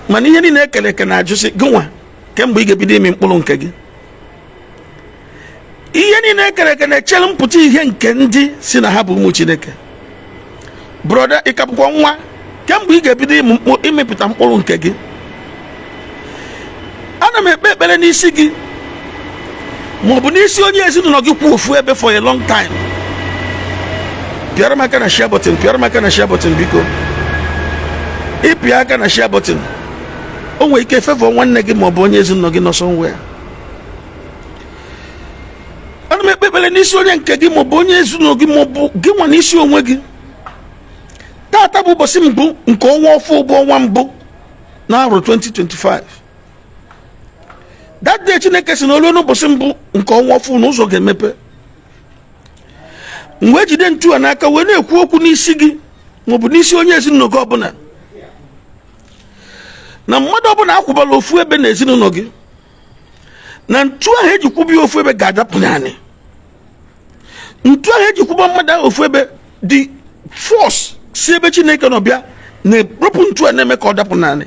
Mana ihe niile ekere eke na-ajụsị gị nwa kemgbe ị ga-ebido imi mkpụrụ nke gị. Ihe niile ekere eke na-echere mpụta ihe nke ndị si na ha bụ ụmụ Chineke. Brother, ị ka bụkwa nwa. Kemgbe ị ga-ebido ịmịpụta mkpụrụ nke gị? Ana m ekpe ekpere n'isi gị ma ọ bụ n'isi onye ezinụlọ gị kwụ ofu ebe for a long time. Pịara m aka na share button, pịara m aka na share button, biko. Ịpịa aka na share button, o nwere ike favour nwanne gị ma ọ bụ onye ezinụlọ gị nọ somewhere. Ana m ekpe ekpere n'isi onye nke gị ma ọ bụ onye ezinụlọ gị ma ọ bụ gị nwa n'isi onwe gị. Tata bụ ụbọchị mbụ nke ọnwa ọfụ, bụ ọnwa mbụ n'arọ 2025. That day Chineke si na olu n'ụbọchị mbụ nke ọnwa ọfụ na ụzọ ga-emepe. M wee jide ntu a n'aka wee na-ekwu okwu n'isi gị maọbụ n'isi onye ezinụlọ gị ọbụla, na mmadụ ọbụla akwụbala ofu ebe na ezinụlọ gị, na ntu ahụ eji kwụba ya ofu ebe ga-adapụ naanị. Ntu ahụ eji kwụba mmadụ ahụ ofu ebe, the force si ebe Chineke nọ bịa na-ewepụ ntu a na-eme ka ọ dapụ naanị,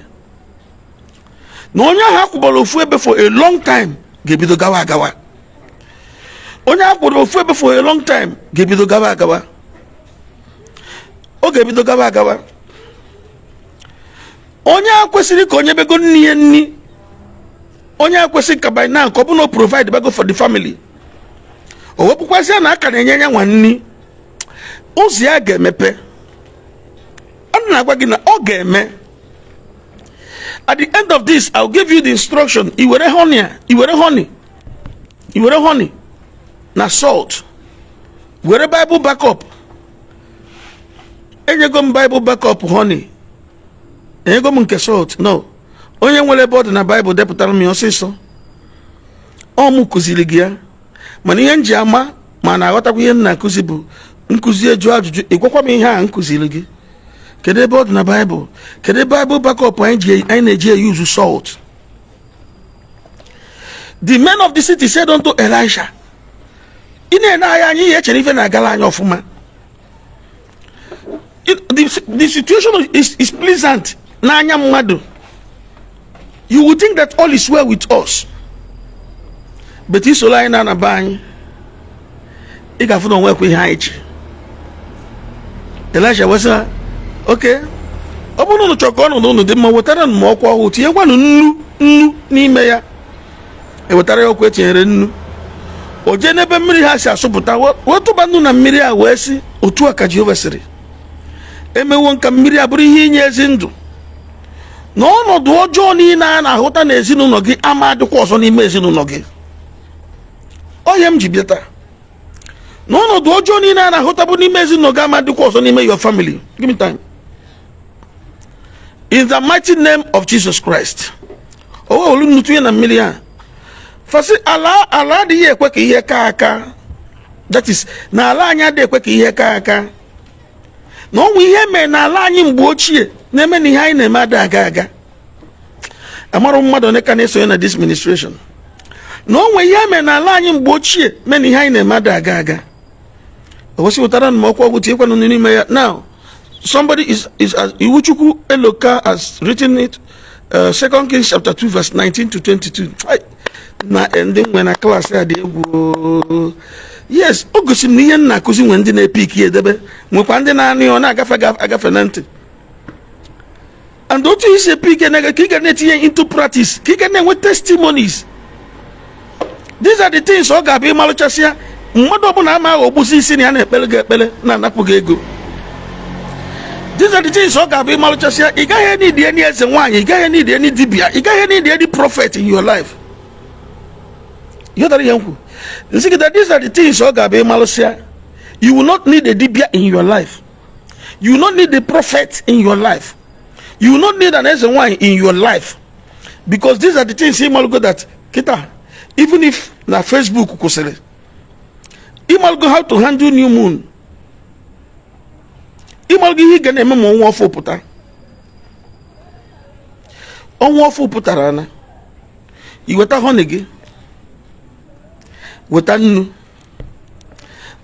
na onye ahụ akwụbara ofu ebe for a long time ga-ebido gawa agawa. Onye akwụbara ofu ebe for a long time ga-ebido gawa agawa, ọ ga-ebido gawa agawa. Onye a kwesịrị ka onye bego nni ya nni, onye a kwesịrị ka by now ka ọ bụ na o provide bago for the family, o wepụkwazịa na aka na-enye ya nwa nni, ụzọ ya ga-emepe. A na-agwa gị na ọ ga-eme. At the end of this, I'll give you the instruction. I were honey, i were honey, i were honey na salt, were Bible backup. Enyego m Bible backup honey, enyego m nke salt. No onye nwere ebe ọ dị na Bible, depụtara m ya ọsịsọ. Ọ mụ kụziri gị ya, mana ihe m ji ama ma na-aghọtakwa ihe m na-akụzi bụ nkụzi eju ajụjụ. Ịgwakwa m ihe a m kụziri gị, kedu ebe ọ dị na Baịbụl? Kedu Bible backup anyị ji anyị na-eji eyuzu salt? The men of the city said unto Elisha, ị na-ene anya anyị ihe echere ife na-agala anyị ọfụma. The situation is pleasant n'anya mmadụ. You would think that all is well with us, but isoro anyị na-anaba anyị, ị ga-afụ na onwekwa ihe anyị chi. Elisha wee sị ha, oke ọ bụrụ na unu chọrọ ka ọnọdụ unu dị mma, wetara m ọkwa ọhụụ, tinyekwanụ nnu nnu n'ime ya. Ewetara ya ọkwa etinyere nnu. O jee n'ebe mmiri ha si asụpụta, wee tụba nnu na mmiri a, wee sị, "Otu a ka Jehova sịrị, emewo nka mmiri a bụrụ ihe inye ezi ndụ, na ọnọdụ ọjọọ niile a na-ahụta n'ezinụlọ gị ama adịkwa ọzọ n'ime ezinụlọ gị." Ọhịa m ji bịa taa, na ọnọdụ ọjọọ niile a na-ahụta bụ n'ime ezinụlọ gị ama adịkwa ọzọ n'ime your family. Give me time. In the mighty name of Jesus Christ. O wee olu nnu tụnye na mmiri a, fasị ala ala adịghị ekwe ka ihe kaa aka. That is, na ala anyị adịghị ekwe ka ihe kaa aka, na ọnwa ihe mere n'ala anyị mgbe ochie na-eme na ihe anyị na-eme ada aga aga. Amarụ mmadụ one ka na-esonye na this ministration, na onwe ihe mere n'ala anyị mgbe ochie mee na ihe anyị na-eme ada aga aga. O wesị, wetara m ọkwa ọgwụ, tinyekwanụ n'ime ya. Now somebody is as Iwuchukwu Eloka has written it, Second Kings chapter 2 verse 19 to 22. Ai, na ndị nwe na klaasị a dị egwu oo. Yes, o gosiri m na ihe m na-akụzi nwe ndị na-epiki edebe, nwekwa ndị na-anụ ya ọ na-agafe agafe na ntị. And otu isi epiki na ka ị ga na-etinye into practice, ka ị ga na-enwe testimonies. These are the things ọ ga-abụ ịmalụchasịa, mmadụ ọbụla ama aghọgbusi isi na ya na-ekpere gị ekpere na-anapụ gị ego. These are the things ọ ga-abụ ịmalụchasịa, ị gaghị need any eze nwaanyị, ị gaghị need any dibia, ị gaghị need any prophet in your life. Ịghọtara ihe m kwu? Nsị gị that these are the things ọ ga-abụ ịmalụsịa, you will not need a dibia in your life, you will not need a prophet in your life, you will not need an eze nwaanyị in your life, because these are the things ịmalụgo that kịta, even if na Facebook kwụsịrị, ịmalụgo how to handle new moon, ịmalụgo ihe ị ga na-eme ma ọnwa ọfụ pụta. Ọnwa ọfụ pụtara na iweta honey gị, weta nnu.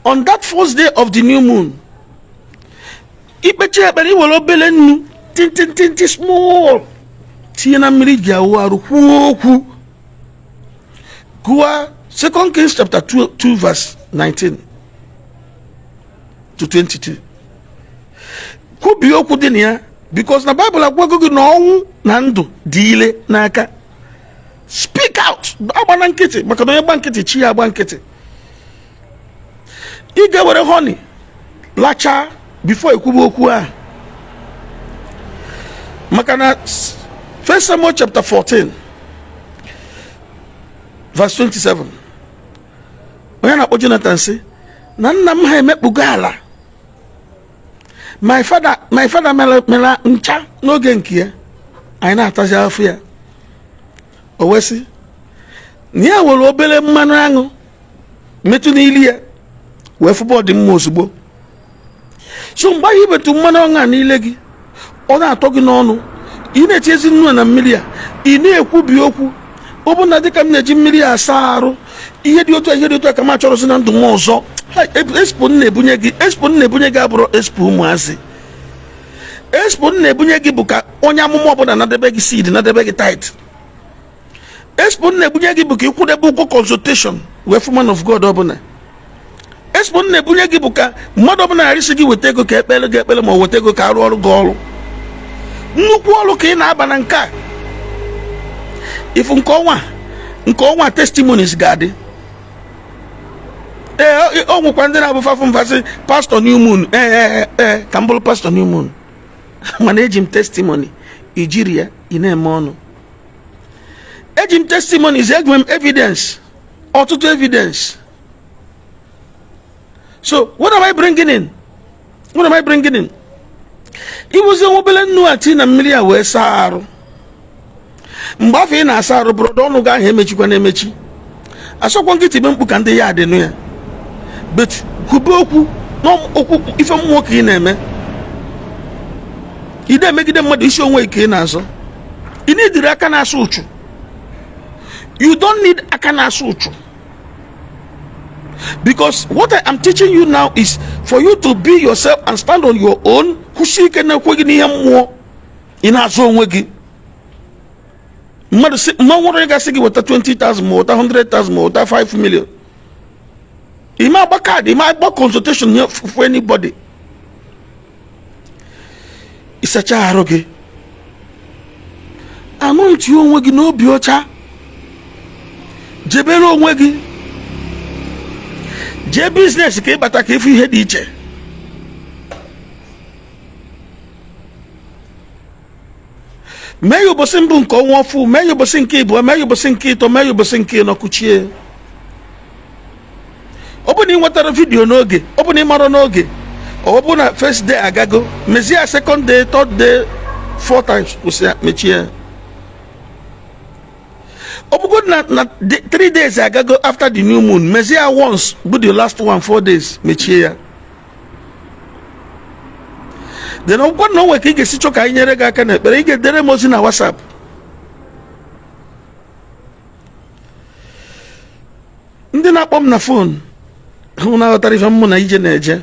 On that first day of the new moon, ikpecha ekpere, iwere obele nnu tintintinti small tinye na mmiri ji awụ arụ, kwuo okwu, gụọ 2 Kings chapter 2 verse 19 to 22, kwubie okwu dị na ya, because na Bible agwago gị na ọnwụ na ndụ dị ile n'aka. Speak out, agbana nkịtị, maka na onye gba nkịtị, chi ya agba nkịtị. Ị ga-ewere honey lachaa before ekwube okwu ahụ, maka na 1 Samuel chapter 14 verse 27, onye na-akpọ Jonathan sị na nna m ha emekpugo ala, my father, my father mere mere ncha n'oge nke ya, anyị na-atazi afọ ya. O wee sị na ya were obere mmanụ aṅụ metụ n'ili ya, wee fụba ọdịmma ozugbo. So mgbe ahụ imetụ mmanụ aṅụ a n'ile gị, ọ na-atọ gị n'ọnụ, ị na-etinyezi nnu na mmiri a, ị na-ekwubi okwu. Ọ bụ na dịka m na-eji mmiri a asa arụ, ihe dị otu a, ihe dị otu a ka m achọrọzi na ndụ m ọzọ. Expo m na-ebunye gị, expo m na-ebunye gị abụrụ expo ụmụazị. Expo m na-ebunye gị bụ ka onye amụma ọbụla nadebe gị seed, nadebe gị tithe. Expo m na-ebunye gị bụ ka ịkwụdebe ụgwọ consultation wee fụ man of God ọbụla. Expo m na-ebunye gị bụ ka mmadụ ọbụla ghara isi gị weta ego ka ekpere gị ekpere, ma ọ weta ego ka arụ ọrụ gị ọrụ. Nnukwu ọrụ ka ị na-aba na nke a. Ifu nke ọnwa, testimonies ga-adị. Ee, o nwekwa ndị na-abụ fafụ mfasị pastor new moon. Ee, ee, ee, ka m bụrụ pastor new moon, mana eji m testimony. Ijiri ya ị na-eme ọnụ. Eji m testimonies, eji m evidence, ọtụtụ evidence. So what am I bringing in? What am I bringing in? Ibuzi obere nnu a tii na mmiri a wee saa arụ. Mgbe afọ ị na-asa arụ, brother, ọnụ gị ahụ emechikwa na-emechi. Asọkwa nkịtị be mkpu ka ndị ya adịnụ ya, but kwube okwu n'okwu ife mmụọ ka ị na-eme. Ị na-emegide mmadụ, isi onwe ka ị na-azọ. Ị na-ediri aka na-asụ ụchụ. You don't need aka na-asụ ụchụ, because what I am teaching you now is for you to be yourself and stand on your own. Kwụsị ike na-ekweghị n'ihe mmụọ, ị na-azụ onwe gị. Mmadụ sị mma nwere gasị gị weta 20,000, ma weta 100,000, ma weta 5 million, ime agba card, ime agba consultation nye for anybody. Ịsacha arụ gị, anoint onwe gị n'obi ọcha, jebere onwe gị, jee business ka ịbata ka ịfụ ihe dị iche. Mee ya ụbọchị mbụ nke ọnwa ọfụ, mee ya ụbọchị nke ịbụọ, mee ya ụbọchị nke ịtọ, mee ya ụbọchị nke ịnọ, kuchie. Ọ bụ na ị nwetara video n'oge, ọ bụ na ị mara n'oge, ọ bụ na first day agago, mezie ya second day, third day, four times, kwụsị ya, mechie ya. Ọ bụgo na 3 days agago after the new moon, mezie ya once, bụ the last one, 4 days, mechie ya. Then ọ bụkwa na o nwere ka ị ga-esi chọ ka anyị nyere gị aka n'ekpere, ị ga-edere m ozi na WhatsApp. Ndị na-akpọ m na phone hụ na aghọtara ife mụ na ije na-eje,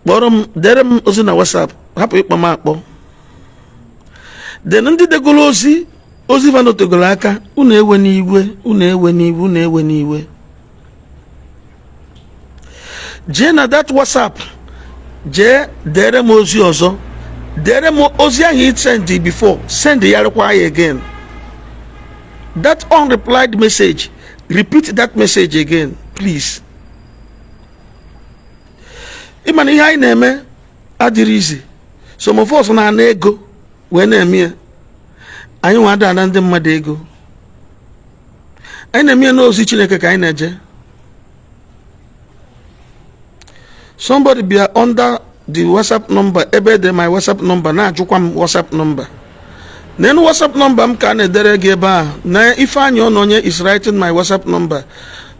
kpọrọ m, dere m ozi na WhatsApp, hapụ ịkpọ m akpọ. Then ndị degolo ozi, ozi vanotegolo aka, unu ewe n'iwe, unu ewe n'iwe, unu ewe n'iwe. Jee na that WhatsApp, jee dere m ozi ọzọ, dere m ozi ahụ i send before, send ya rekwa ya again. That unreplied message, repeat that message again, please. Ịma na ihe anyị na-eme adịrị izi. Some of us na-ana ego wee na-eme ya. Anyị nwa ada ana ndị mmadụ ego, anyị na-eme ya n'ozi Chineke ka anyị na-eje. Somebody bịa under the WhatsApp number ebe ede my WhatsApp number, na-ajụkwa m WhatsApp number. N'elu WhatsApp number m ka a na-edere gị ebe a na Ifeanyi Ọnọnye is writing my WhatsApp number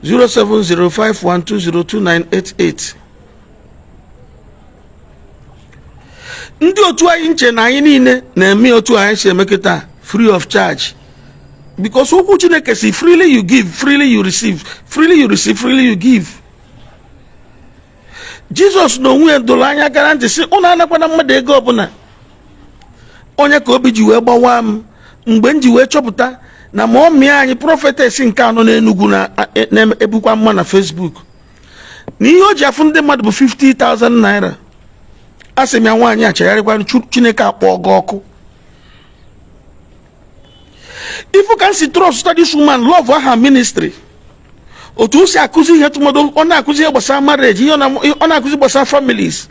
07051202988. Ndị otu anyị nche na anyị niile na-eme otu anyị si eme kịta free of charge. Because okwu Chineke si, freely you give, freely you receive, freely you receive, freely you give. Jizọs na onwe ya doro anya gara ntị sị ụnụ anakwana mmadụ ego ọbụla. Onye ka obi ji wee gbawa m mgbe m ji wee chọpụta na ma ọ mịa anyị prophetess nke anọ n'Enugwu na-ebukwa mma na Facebook na ihe o ji afụ ndị mmadụ bụ 50,000 naira. A sị m ya, nwaanyị achagharịkwa, Chineke akpọ gị ọkụ. If you can see, trust this woman, love her ministry, otu o si akụzi ihe, tụmadụ ọ na-akụzi ihe gbasara marriage, ihe ọ na-akụzi gbasara families,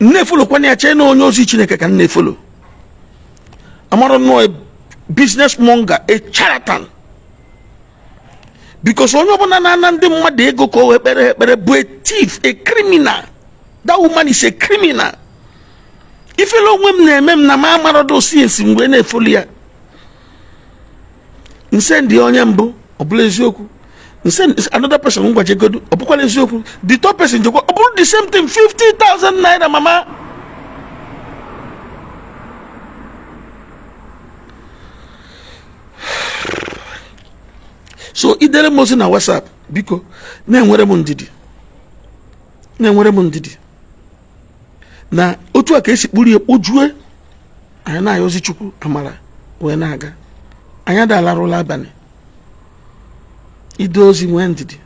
na-efollowkwana ya, chee na onye ozi Chineke ka m na-efollow. Amara nnọọ business monger, a charlatan, because onye ọbụla na-ana ndị mmadụ ego ka o wee kpere ekpere bụ a thief, a criminal. That woman is a criminal. Ifele onwe m na-eme m na m amarodo since mgbe na-efollow ya. Nse ndị onye mbụ, ọ bụla eziokwu. Nse another person ngwajegodu, ọ bụkwala eziokwu. The third person jekwa, ọ bụrụ the same thing, 50,000 naira. Mama, so idere m ozi na WhatsApp, biko na-enwere m ndidi, na-enwere m ndidi na otu a ka esi kpuru ya kpojue. Anyị na-ayọzi Chukwu amara wee na-aga. Anyị adalarụla abalị ide ozi. Nwee ndidi.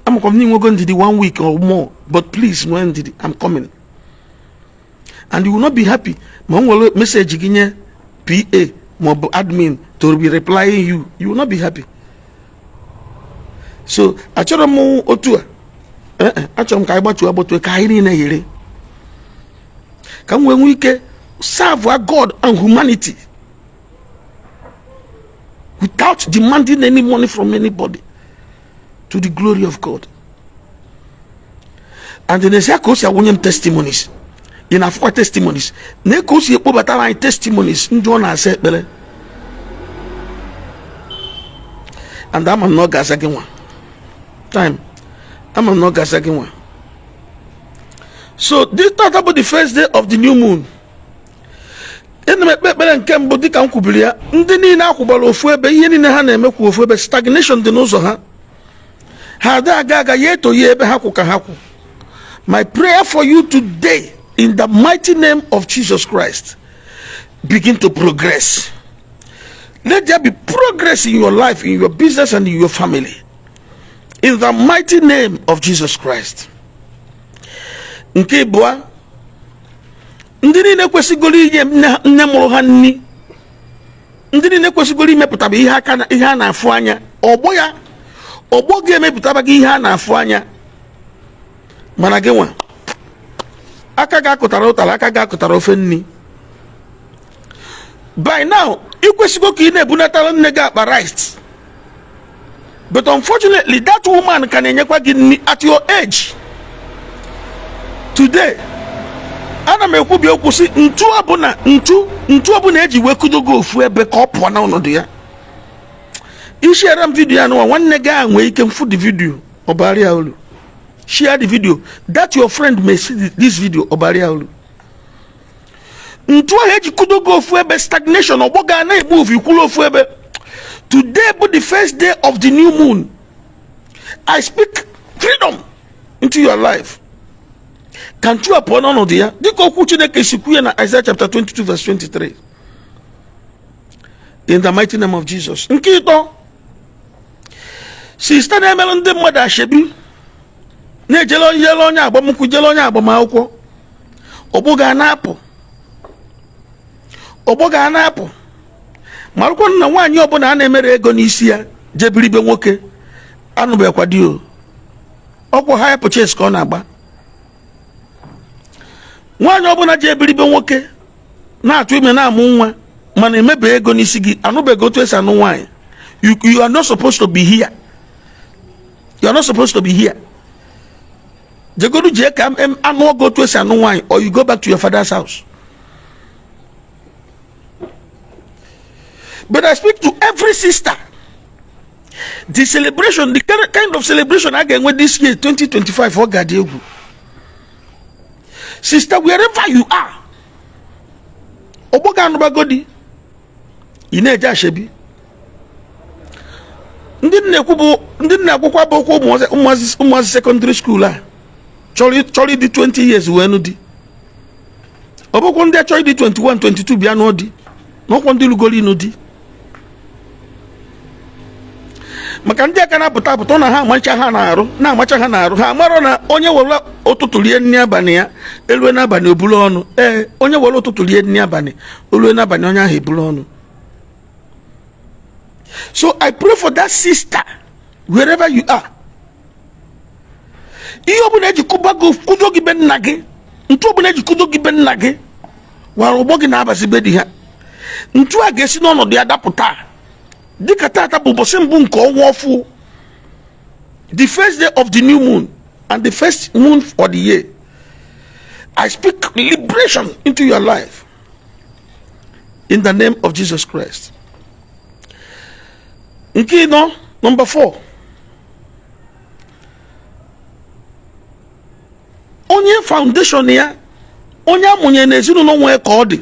Amakwa m na inwego ndidi one week or more, but please nwee ndidi. I'm coming and you will not be happy ma m nwere message gị nye PA maọbụ admin to be replying you. You will not be happy. So achọrọ m otu a, achọrọ m ka anyị gbatuo agbatuo, ka anyị niile yiri, ka m wee nwee ike serve God and humanity without demanding any money from anybody, to the glory of God. And n'ezie ka o si awụnye m testimonies, ị na-afụkwa testimonies na ka o si ekpobatara anyị testimonies ndị ọ na-asa ekpere. And ama m na ọ ga-asa gị nwa time, ama m na ọ ga-asa gị nwa. So this tata bụ the first day of the new moon. Ana m ekpe ekpere nke mbụ, dịka m kwubiri ya, ndị niile akwụgbara ofu ebe, ihe niile ha na-emekwu ofu ebe, stagnation dị n'ụzọ ha, ha ada aga aga ya eto ya ebe ha kwụ ka ha kwụ. My prayer for you today, in the mighty name of Jesus Christ, begin to progress. Let there be progress in your life, in your business and in your family, in the mighty name of Jesus Christ. Nke ịbụọ, ndị niile kwesịgoro inye nne mụrụ ha nni, ndị niile kwesịgoro imepụtaba ihe aka, ihe a na-afụ anya, ọgbọ ya, ọgbọ ga-emepụtaba gị ihe a na-afụ anya, mana gị nwa aka ga-akụtara ụtara, aka ga-akụtara ofe nni. By now ị kwesịgo ka ị na-ebunatara nne gị akpa rice, but unfortunately that woman ka na-enyekwa gị nni at your age today. Ana m ekwubi okwu si ntu ọbụla, ntu ntu ọbụla eji wee kudo gị ofu ebe, ka ọ pụọ na ọnọdụ ya. Ishiara m video ya n'ụwa, nwanne gị a nwee ike mfu the video, ọbara ya olu. Share the video that your friend may see this video, ọbara ya olu. Ntu ahụ eji kudo gị ofu ebe, stagnation, ọgbọ ga na-egbu ofu ikwuru ofu ebe. Today bụ the first day of the new moon. I speak freedom into your life. Ka ntu a pụọ n'ọnọdụ ya, dịka okwu Chineke si kwuo ya na Isaiah chapter 22 verse 23, in the mighty name of Jesus. Nke ịtọ, sister na-emelụ ndị mmadụ ashebi, na-ejele jele onye agbamnkwụ, jele onye agbamakwụkwọ, ọgbọ ga na-apụ, ọgbọ ga na-apụ. Marakwa na nwaanyị ọbụla a na-emere ego n'isi ya jebiribe nwoke anụbeghịkwa di o, ọkwụ hire purchase ka ọ na-agba. Nwaanyị ọbụla ji ebiribe nwoke na-atụ ime, na-amụ nwa, mana emebe ego n'isi gị, anụbeghị otu esi anụ nwaanyị. You are not supposed to be here. You are not supposed to be here. Jegodu jee ka anụ oge otu esi anụ nwaanyị, or you go back to your father's house. But I speak to every sister, the celebration, the kind of celebration a ga-enwe this year 2025, ọ ga-adị egwu. Sister, wherever you are, ọgbọ ga-anụbagodi, ị na-eje ashebi. Ndị na-ekwu bụ ndị na-akwụkwọ bụ okwu ụmụazị secondary school a chọrọ ịdị 20 years wee nụ di. Ọ bụkwa ndị achọrọ ịdị 21, 22 bịa nụọ di, na ọkwa ndị lugoro ịnụ di. Maka ndị aka na-apụta apụta na ha amacha ha na-arụ, na-amacha ha na-arụ, ha amarọ na onye were ụtụtụ rie nri abalị ya elue n'abalị obulu ọnụ. Ee, onye were ụtụtụ rie nri abalị olue n'abalị, onye ahụ ebulu ọnụ. So I pray for that sister, wherever you are, ihe ọbụla eji kụba gị, kudo gị be nna gị, ntu ọbụla eji kudo gị be nna gị wara ụgbọ gị na-abazi be di ha, ntu a ga-esi n'ọnọdụ ya dapụta. Dịka tata bụ ụbọchị mbụ nke ọnwa ọfụ, the first day of the new moon and the first moon for the year, I speak liberation into your life in the name of Jesus Christ. Nke ịnọ, number 4, onye foundation ya, onye amụnye n'ezinụlọ nwee ka ọ dị,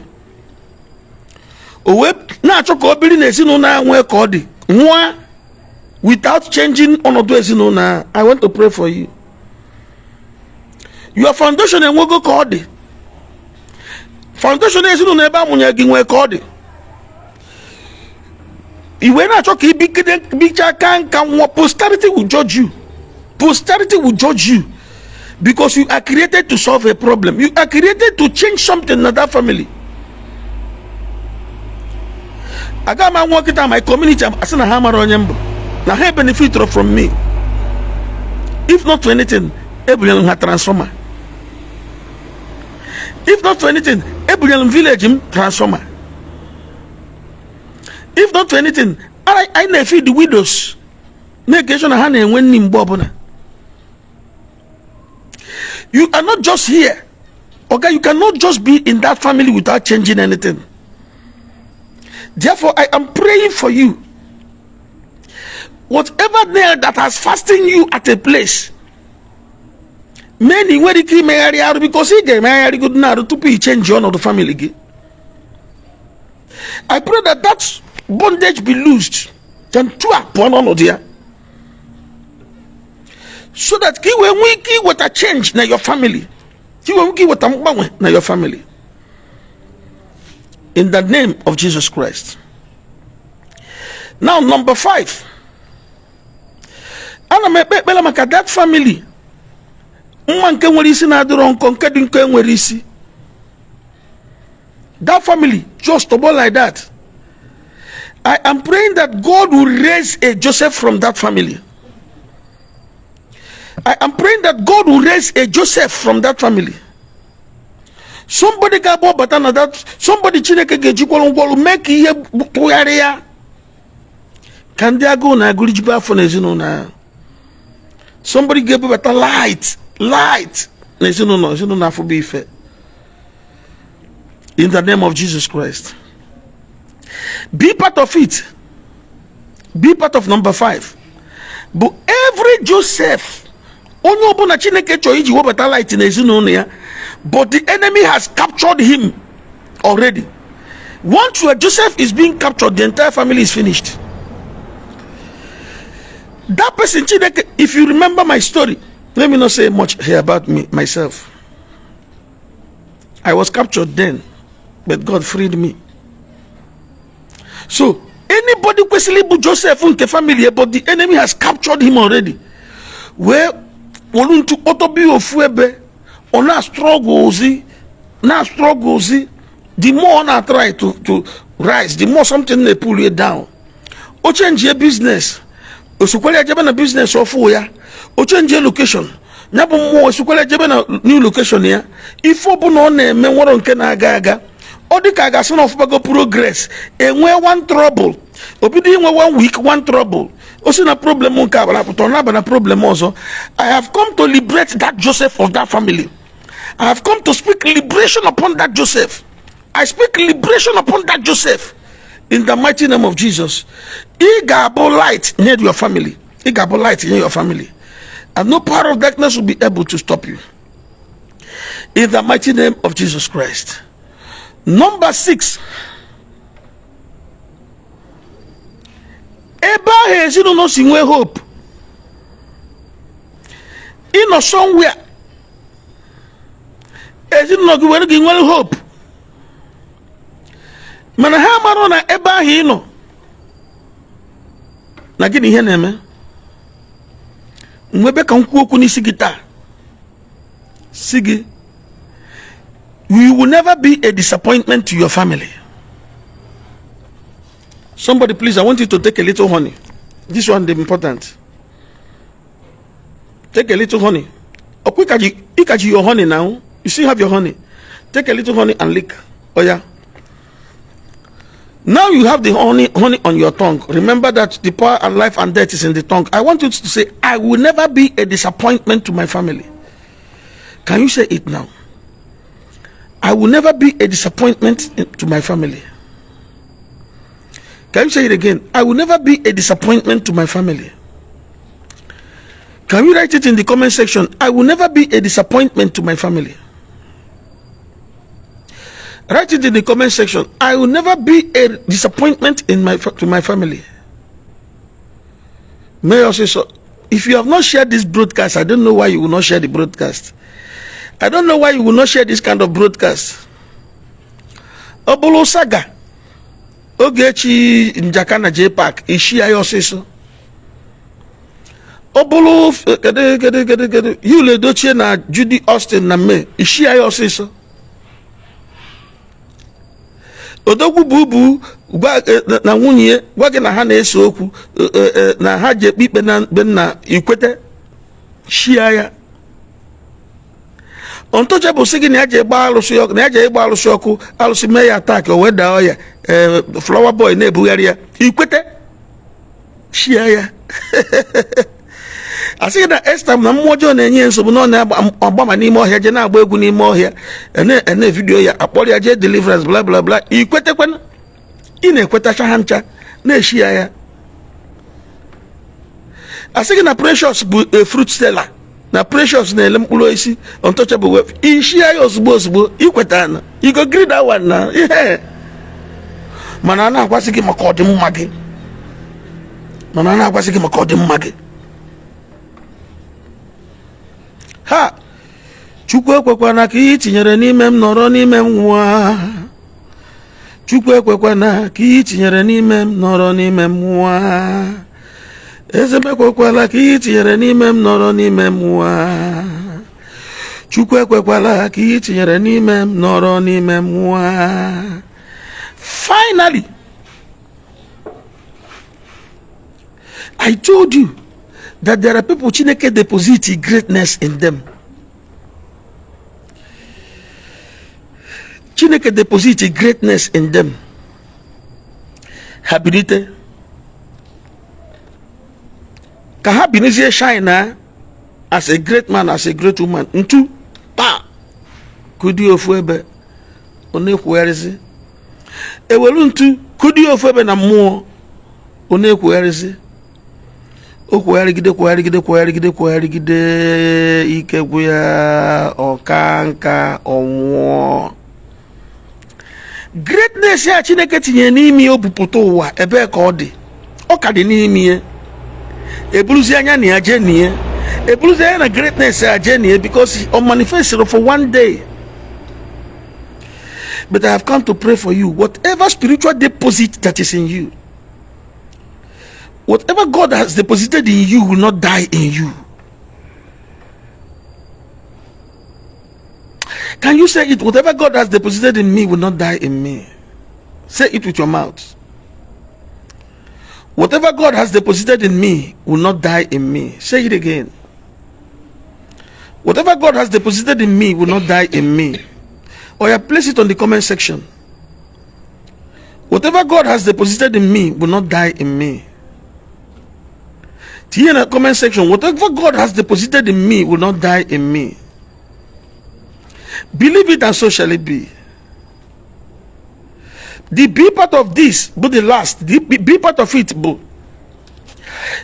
o wee na-achọ ka o biri n'ezinụlọ ya nwee ka ọ dị nwa without changing ọnọdụ ezinụlọ a. I want to pray for you. Your foundation enwego ka ọ dị, foundation ezinụlọ ebe amụnye gị nwee ka ọ dị, i wee na-achọ ka ibigide bicha aka nka nwa. Posterity will judge you. Posterity will judge you because you are created to solve a problem. You are created to change something in that family. Aga m anwụ kịta, my community asị na ha mara onye m bụ, na ha benefit from me. If not for anything, ebunyere m ha transformer. If not for anything, ebunyere m village m transformer. If not for anything, anyị na-efeed the widows, na-eke sure na ha na-enwe nri mgbe ọbụla. You are not just here, okay? You cannot just be in that family without changing anything. Therefore, I am praying for you. Whatever nail that has fastened you at a place, many nwere ike imegharị arụ, because ị ga-emegharịgodo n'arụ tupu i change ọnọdụ family gị. I pray that that bondage be loosed, ka ntu a pụọ n'ọnọdụ ya, so that ka ị wee nwee ike iweta change na your family, ka ị wee nwee ike iweta mgbanwe na your family, in the name of Jesus Christ. Now, number 5, ana m ekpe ekpere maka that family, nwa nke nwere isi na-adịrọ nkọ, nke dị nkọ enwere isi. That family just tọgbọ like that. I am praying that God will raise a Joseph from that family. I am praying that God will raise a Joseph from that family. Somebody ga-abụ bata na that somebody, Chineke ga-ejikwara ngwọrụ mee ka ihe tụgharịa, ka ndị agụụ na-agụrụ jibe afọ n'ezinụlọ ahụ. Somebody ga-ebubata light, light n'ezinụlọ, ezinụlọ afọ bụ ife, in the name of Jesus Christ. Be part of it. Be part of number 5. Bụ every Joseph, onye ọbụla Chineke chọrọ iji webata light n'ezinụlọ ya, but the enemy has captured him already. Once your Joseph is being captured, the entire family is finished. That person, Chineke, if you remember my story, let me not say much here about me, myself. I was captured then, but God freed me. So, anybody kwesịrị ịbụ Joseph nke family, but the enemy has captured him already, wee wolu ntu kpọtọbi ofu ebe, ọ na-struggle ozi, na-struggle ozi. The more ọ na-try to rise, the more something na-pull you down. O change business, o sokwara ejebe na business ọfụ ya. O change location, ya bụ mmụọ esikwara ejebe na new location ya. Ife ọbụla ọ na-eme nwere nke na-aga aga, ọ dị ka a ga-asị na ọfụbago progress, enwee one trouble, o bido inwe one week one trouble, o si na problem nke abara pụta, ọ na-aba na problem ọzọ. I have come to liberate that Joseph of that family. I have come to speak liberation upon that Joseph. I speak liberation upon that Joseph in the mighty name of Jesus. Ị ga-abụ light nye your family. Ị ga-abụ light nye your family, and no power of darkness will be able to stop you, in the mighty name of Jesus Christ. Number 6, ebe Ebe ahụ ezinụlọ si nwee hope, ị nọ somewhere, ezinụlọ gị were gị nwere hope, mana ha mara na ebe ahụ ị nọ na gịnị ihe na-eme. Nwebe ka m kwuo okwu n'isi gị taa, sị gị, you will never be a disappointment to your family. Somebody, please, I want you to take a little honey. This one dị important. Take a little honey. Ọkwa ị ka ji your honey now. You still have your honey. Take a little honey and lick. Oh yeah. Now you have the honey on your tongue. Remember that the power and life and death is in the tongue. I want you to say, I will never be a disappointment to my family. Can you say it now? I will never be a disappointment to my family. Can you say it again? I will never be a disappointment to my family. Can you write it in the comment section? I will never be a disappointment to my family. Write it in the comment section. I will never be a disappointment to my family. May I say so? If you have not shared this broadcast, I don't know why you will not share the broadcast. I don't know why you will not share this kind of broadcast. Ọ bụrụ saga Ogechi Njaka na JPAC, ị share ya ọsịsọ. Ọ bụrụ kedu kedu kedu kedu Yul Edochie na Judy Austin na May, ị share ya ọsịsọ. Odogwu Bubu gwa na nwunye ya gwa gị na ha na-ese okwu, na ha ji ekpe ikpe na be nna, i kwete, share ya. Untouchable sị gị na ya ji gba alụsị ọkụ, na ya ji ịgba alụsị ọkụ, alụsị mee ya attack, o wee daa ọya, ee, flower boy na-ebugharị ya, i kwete, share ya. Asị gị na Esther na mmụọ ọjọọ na-enye ya nsogbu, na ọ na-agbama n'ime ọhịa, jee na-agba egwu n'ime ọhịa, ene video ya, akpọrọ ya jee deliverance, bla bla bla, i kwetekwana. Ị na-ekwetacha ha ncha, na-eshare ya. Asị gị na Precious bụ a fruit seller, na Precious na-ele mkpụrụ osisi, Untouchable wef, i share ya ozugbo ozugbo, i kwetara na you go gree that one na ihe. Mana a na-agwasị gị maka ọdịmma gị, mana a na-agwasị gị maka ọdịmma gị. Ha Chukwu ekwekwana ka ihe i tinyere n'ime m nọrọ n'ime m nwụọ. Chukwu ekwekwana ka ihe i tinyere n'ime m nọrọ n'ime m nwụọ. Eze m ekwekwala ka ihe i tinyere n'ime m nọrọ n'ime m nwụọ. Chukwu ekwekwala ka ihe i tinyere n'ime m nọrọ n'ime m nwụọ. Finally, I told you that there are people Chineke deposit greatness in them. Chineke deposit greatness in them. Ha bilite ka ha binizie shine as a great man, as a great woman. Ntu taa kụdi ofu ebe, ọ na-ekwugharịzi. Ewelu ntu kụdi ofu ebe na mmụọ, ọ na-ekwugharịzi. O kwugharịgide, kwugharịgide, kwugharịgide, kwugharịgide, ike gwụ ya, ọ kaa nka, ọ nwụọ. Greatness ya Chineke tinyere n'ime ya o bu pụta ụwa, ebee ka ọ dị? Ọ ka dị n'ime ya. Eburuzi anya na ya jee nie, eburuzi anya na greatness ya jee nie, because ọ manifested for one day. But I have come to pray for you. Whatever spiritual deposit that is in you, whatever God has deposited in you will not die in you. Can you say it? Whatever God has deposited in me will not die in me. Say it with your mouth. Whatever God has deposited in me will not die in me. Say it again. Whatever God has deposited in me will not die in me. Or you place it on the comment section. Whatever God has deposited in me will not die in me. Tinye na comment section, whatever God has deposited in me will not die in me. Believe it and so shall it be. The B part of this bụ the last. The B part of it bụ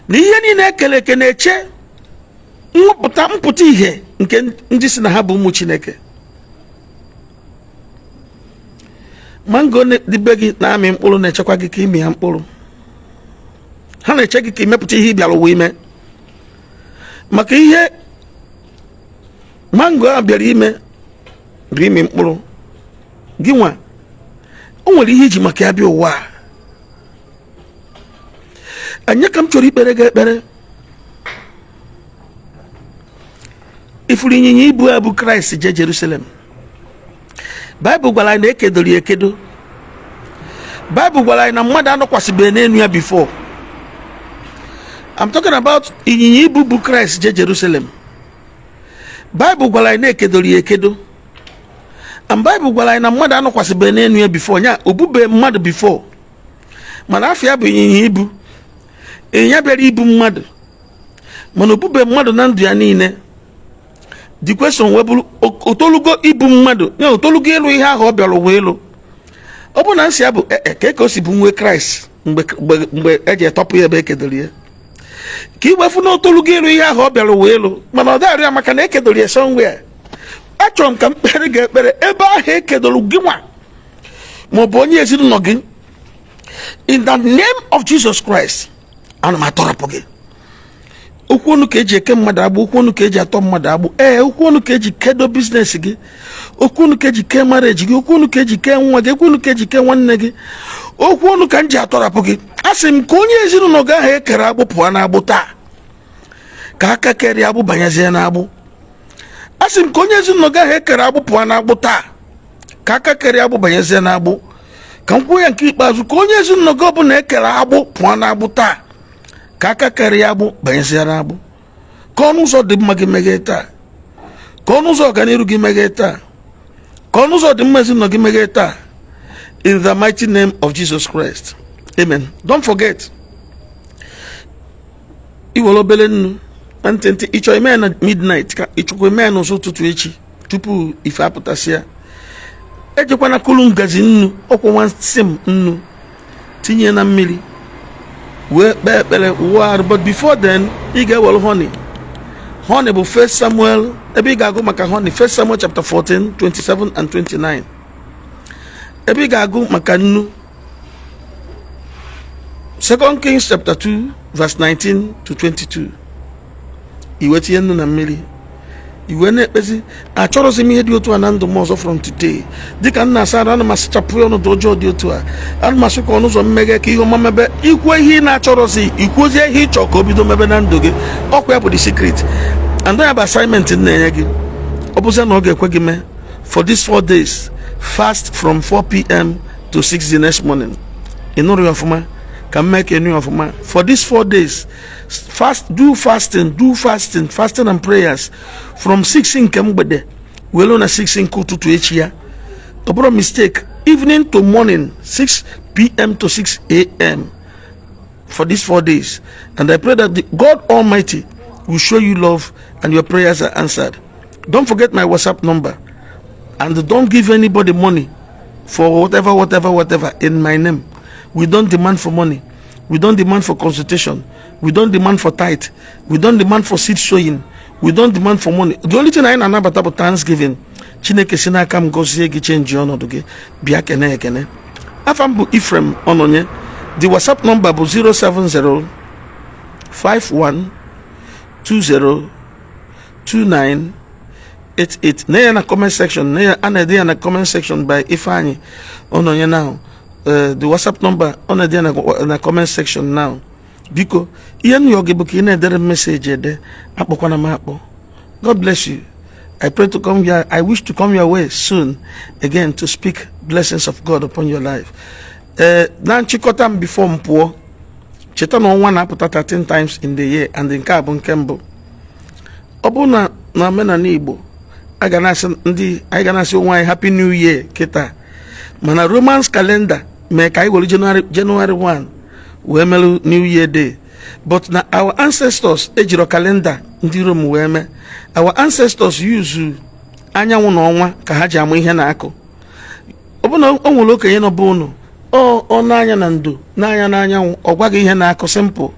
na ihe niile ekele eke na-eche nwapụta mpụta ihe nke ndị sị na ha bụ ụmụ Chineke. Mango dị be gị na-amị mkpụrụ na-echekwa gị ka ị mịa mkpụrụ. Ha na-eche gị ka ị mepụta ihe ị bịara ụwa ime. Maka ihe mango a bịara ime bụ ịmị mkpụrụ. Gị nwa, o nwere ihe i ji maka ya bịa ụwa a. Anya ka m chọrọ ikpere gị ekpere. Ị fụrụ ịnyịnya ibu a bu Kraịst jee Jerusalem, Baịbụl gwara anyị na e kedoro ya ekedo. Baịbụl gwara anyị na mmadụ anọkwasịbeghị n'elu ya before. I'm talking about ịnyịnya ibu bu Kraịst jee Jerusalem. Baịbụl gwara anyị na e kedoro ya ekedo, and Baịbụl gwara anyị na mmadụ anọkwasịbeghị n'elu ya before, nya o bubeghị mmadụ before, mana afa ya bụ ịnyịnya ibu. Ịnyịnya bịara ibu mmadụ, mana o bubeghị mmadụ na ndụ ya niile. The question wee bụrụ, o tolugo ibu mmadụ? Ya o tolugo ịlụ ihe ahụ ọ bịara ụwa ịlụ? Ọ bụrụ na answer ya bụ ee, ka o si bunwe Kraịst mgbe eji etọpụ ya ebe e kedoro ya, ka i wee fụ na o tolugo ịlụ ihe ahụ ọ bịara ụwa ịlụ, mana ọ darị ya maka na e kedoro ya somewhere. Achọrọ m ka m kpere gị ekpere ebe ahụ e kedoro gị nwa maọbụ onye ezinụlọ gị. In the name of Jesus Christ, ana m atọrapụ gị. Okwu ọnụ ka eji eke mmadụ agbụ, okwu ọnụ ka eji atọ mmadụ agbụ. Ee, okwu ọnụ ka eji kedo business gị, okwu ọnụ ka eji kee marriage gị, okwu ọnụ ka eji kee nwa gị, okwu ọnụ ka eji kee nwanne gị. Okwu ọnụ ka m ji atọrapụ gị. A sị m ka onye ezinụlọ gị ahụ ekere agbụ pụọ n'agbụ taa, ka aka kere agbụ banyezie n'agbụ. A sị m ka onye ezinụlọ gị ahụ ekere agbụ pụọ n'agbụ taa, ka aka kere agbụ banyezie n'agbụ. Ka m kwuo ya nke ikpeazụ, ka onye ezinụlọ gị ọbụla ekere agbụ pụọ n'agbụ taa, ka aka kere ya agbụ banyezie n'agbụ. Ka ọnụ ụzọ dị mma gị meghee taa, ka ọnụ ụzọ ọganiru gị meghee taa, ka ọnụ ụzọ dị mma ezinụlọ gị meghee taa, in the mighty name of Jesus Christ, amen. Don't forget, i were obere nnu na ntị ntị. Ị chọọ ime ya na midnight, ka ị chọkwa ime ya n'ụzọ ụtụtụ echi tupu ife apụtasịa. Ejekwana kulu ngazi nnu, ọkwa nwa sim nnu tinye na mmiri wee kpee ekpere, wụọ arụ. But before then, ị ga-ewere honey. Honey bụ First Samuel, ebe ị ga-agụ maka honey, First Samuel chapter 14, 27 and 29. Ebe ị ga-agụ maka nnu, Second Kings chapter 2 verse 19 to 22. I wee tinye nnu na mmiri, i wee na-ekpezi, achọrọzi m ihe dị otu a na ndụ m ọzọ from today. Dịka m na-asa arụ, ana m asachapụ ya ọnọdụ ọjọọ dị otu a. Ana m asị ka ọnụ ụzọ mmeghe, ka ihe ọma mebe. I kwuo ihe ị na-achọrọzi, i kwuozie ihe ị chọọ ka o bido mebe na ndụ gị. Ọkwa ya bụ the secret, and ya bụ assignment m na-enye gị. Ọ bụzie na ọ ga-ekwe gị mee, for these 4 days, fast from 4 p.m. to 6 the next morning. Ị nụrụ ya ọfụma? Ka m mee ka ị nụ ya ọfụma. For these 4 days, fast, do fasting, do fasting, fasting and prayers from 6 nke mgbede wee luo na 6 nke ụtụtụ echi ya. Ọ bụrụ mistake, evening to morning, 6 p.m. to 6 a.m. for these 4 days. And I pray that the God Almighty will show you love and your prayers are answered. Don't forget my WhatsApp number, and don't give anybody money for whatever, whatever, whatever in my name. We don't demand for money. We don't demand for consultation. We don't demand for tithe. We don't demand for seed sowing. We don't demand for money. The only thing anyị na-anabata bụ thanksgiving. Chineke si n'aka m gọzie gị, change ọnọdụ gị, bịa kene ekene. Afa m bụ Ephraim Ọnọnye. The WhatsApp number bụ 070 51 20 29 88. Na ya na comment section, na ya a na-ede ya na comment section by Ifeanyi Ọnọnye now. The WhatsApp number, ọ na-ede ya na comment section now. Biko, ihe m yọ gị bụ ka ị na-edere m message ede, akpọkwana m akpọ. God bless you. I pray to come here. I wish to come your way soon again to speak blessings of God upon your life. Ee, na nchịkọta m before m pụọ, cheta na ọnwa na-apụta 13 times in the year, and nke a bụ nke mbụ. Ọ bụrụ na omenala Igbo, a ga na-asị ndị anyị ga na-asị onwe anyị Happy New Year kịta, mana Romans calendar mee ka anyị were January 1 wee merụ New Year Day. But na our ancestors ejiro calendar ndị Rome wee mee. Our ancestors use anyanwụ na ọnwa ka ha ji ama ihe na-akụ. Ọ bụ na o nwere okenye nọ be unu, ọ n'anya na ndo n'anya n'anyanwụ, ọ gwaghị ihe na-akụ, simple.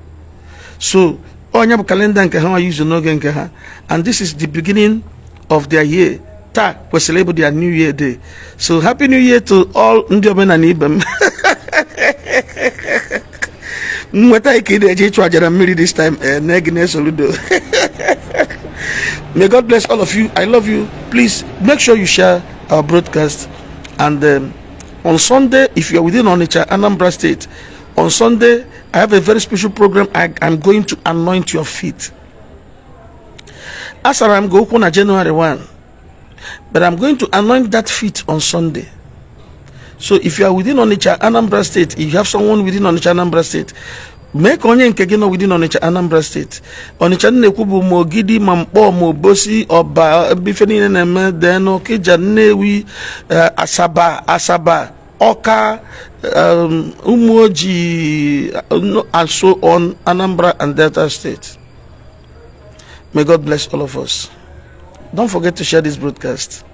So onye bụ calendar nke ha use n'oge nke ha, and this is the beginning of their year. Taa kwesịrị ịbụ their New Year Day. So happy New Year to all ndị omenala ibe m. Nweta ka ị na-eje ịchụ aja na mmiri this time, na gị na-esoludo. May God bless all of you. I love you. Please make sure you share our broadcast. And on Sunday, if you are within Onitsha, Anambra State, on Sunday, I have a very special program. I'm going to anoint your feet. Asara m gị ụkwụ na January 1, but I'm going to anoint that feet on Sunday. So if you are within Onitsha, Anambra State, if you have someone within Onitsha, Anambra State, mee ka onye nke gị nọ within Onitsha, Anambra State. Onitsha na-ekwu bụ ma Ogidi, ma Mkpọ, ma Obosi, Ọba, ebe ife niile na-eme, then Okija, Nnewi, Asaba, Ọka, Umuoji, and so on, Anambra and Delta State. May God bless all of us. Don't forget to share this broadcast.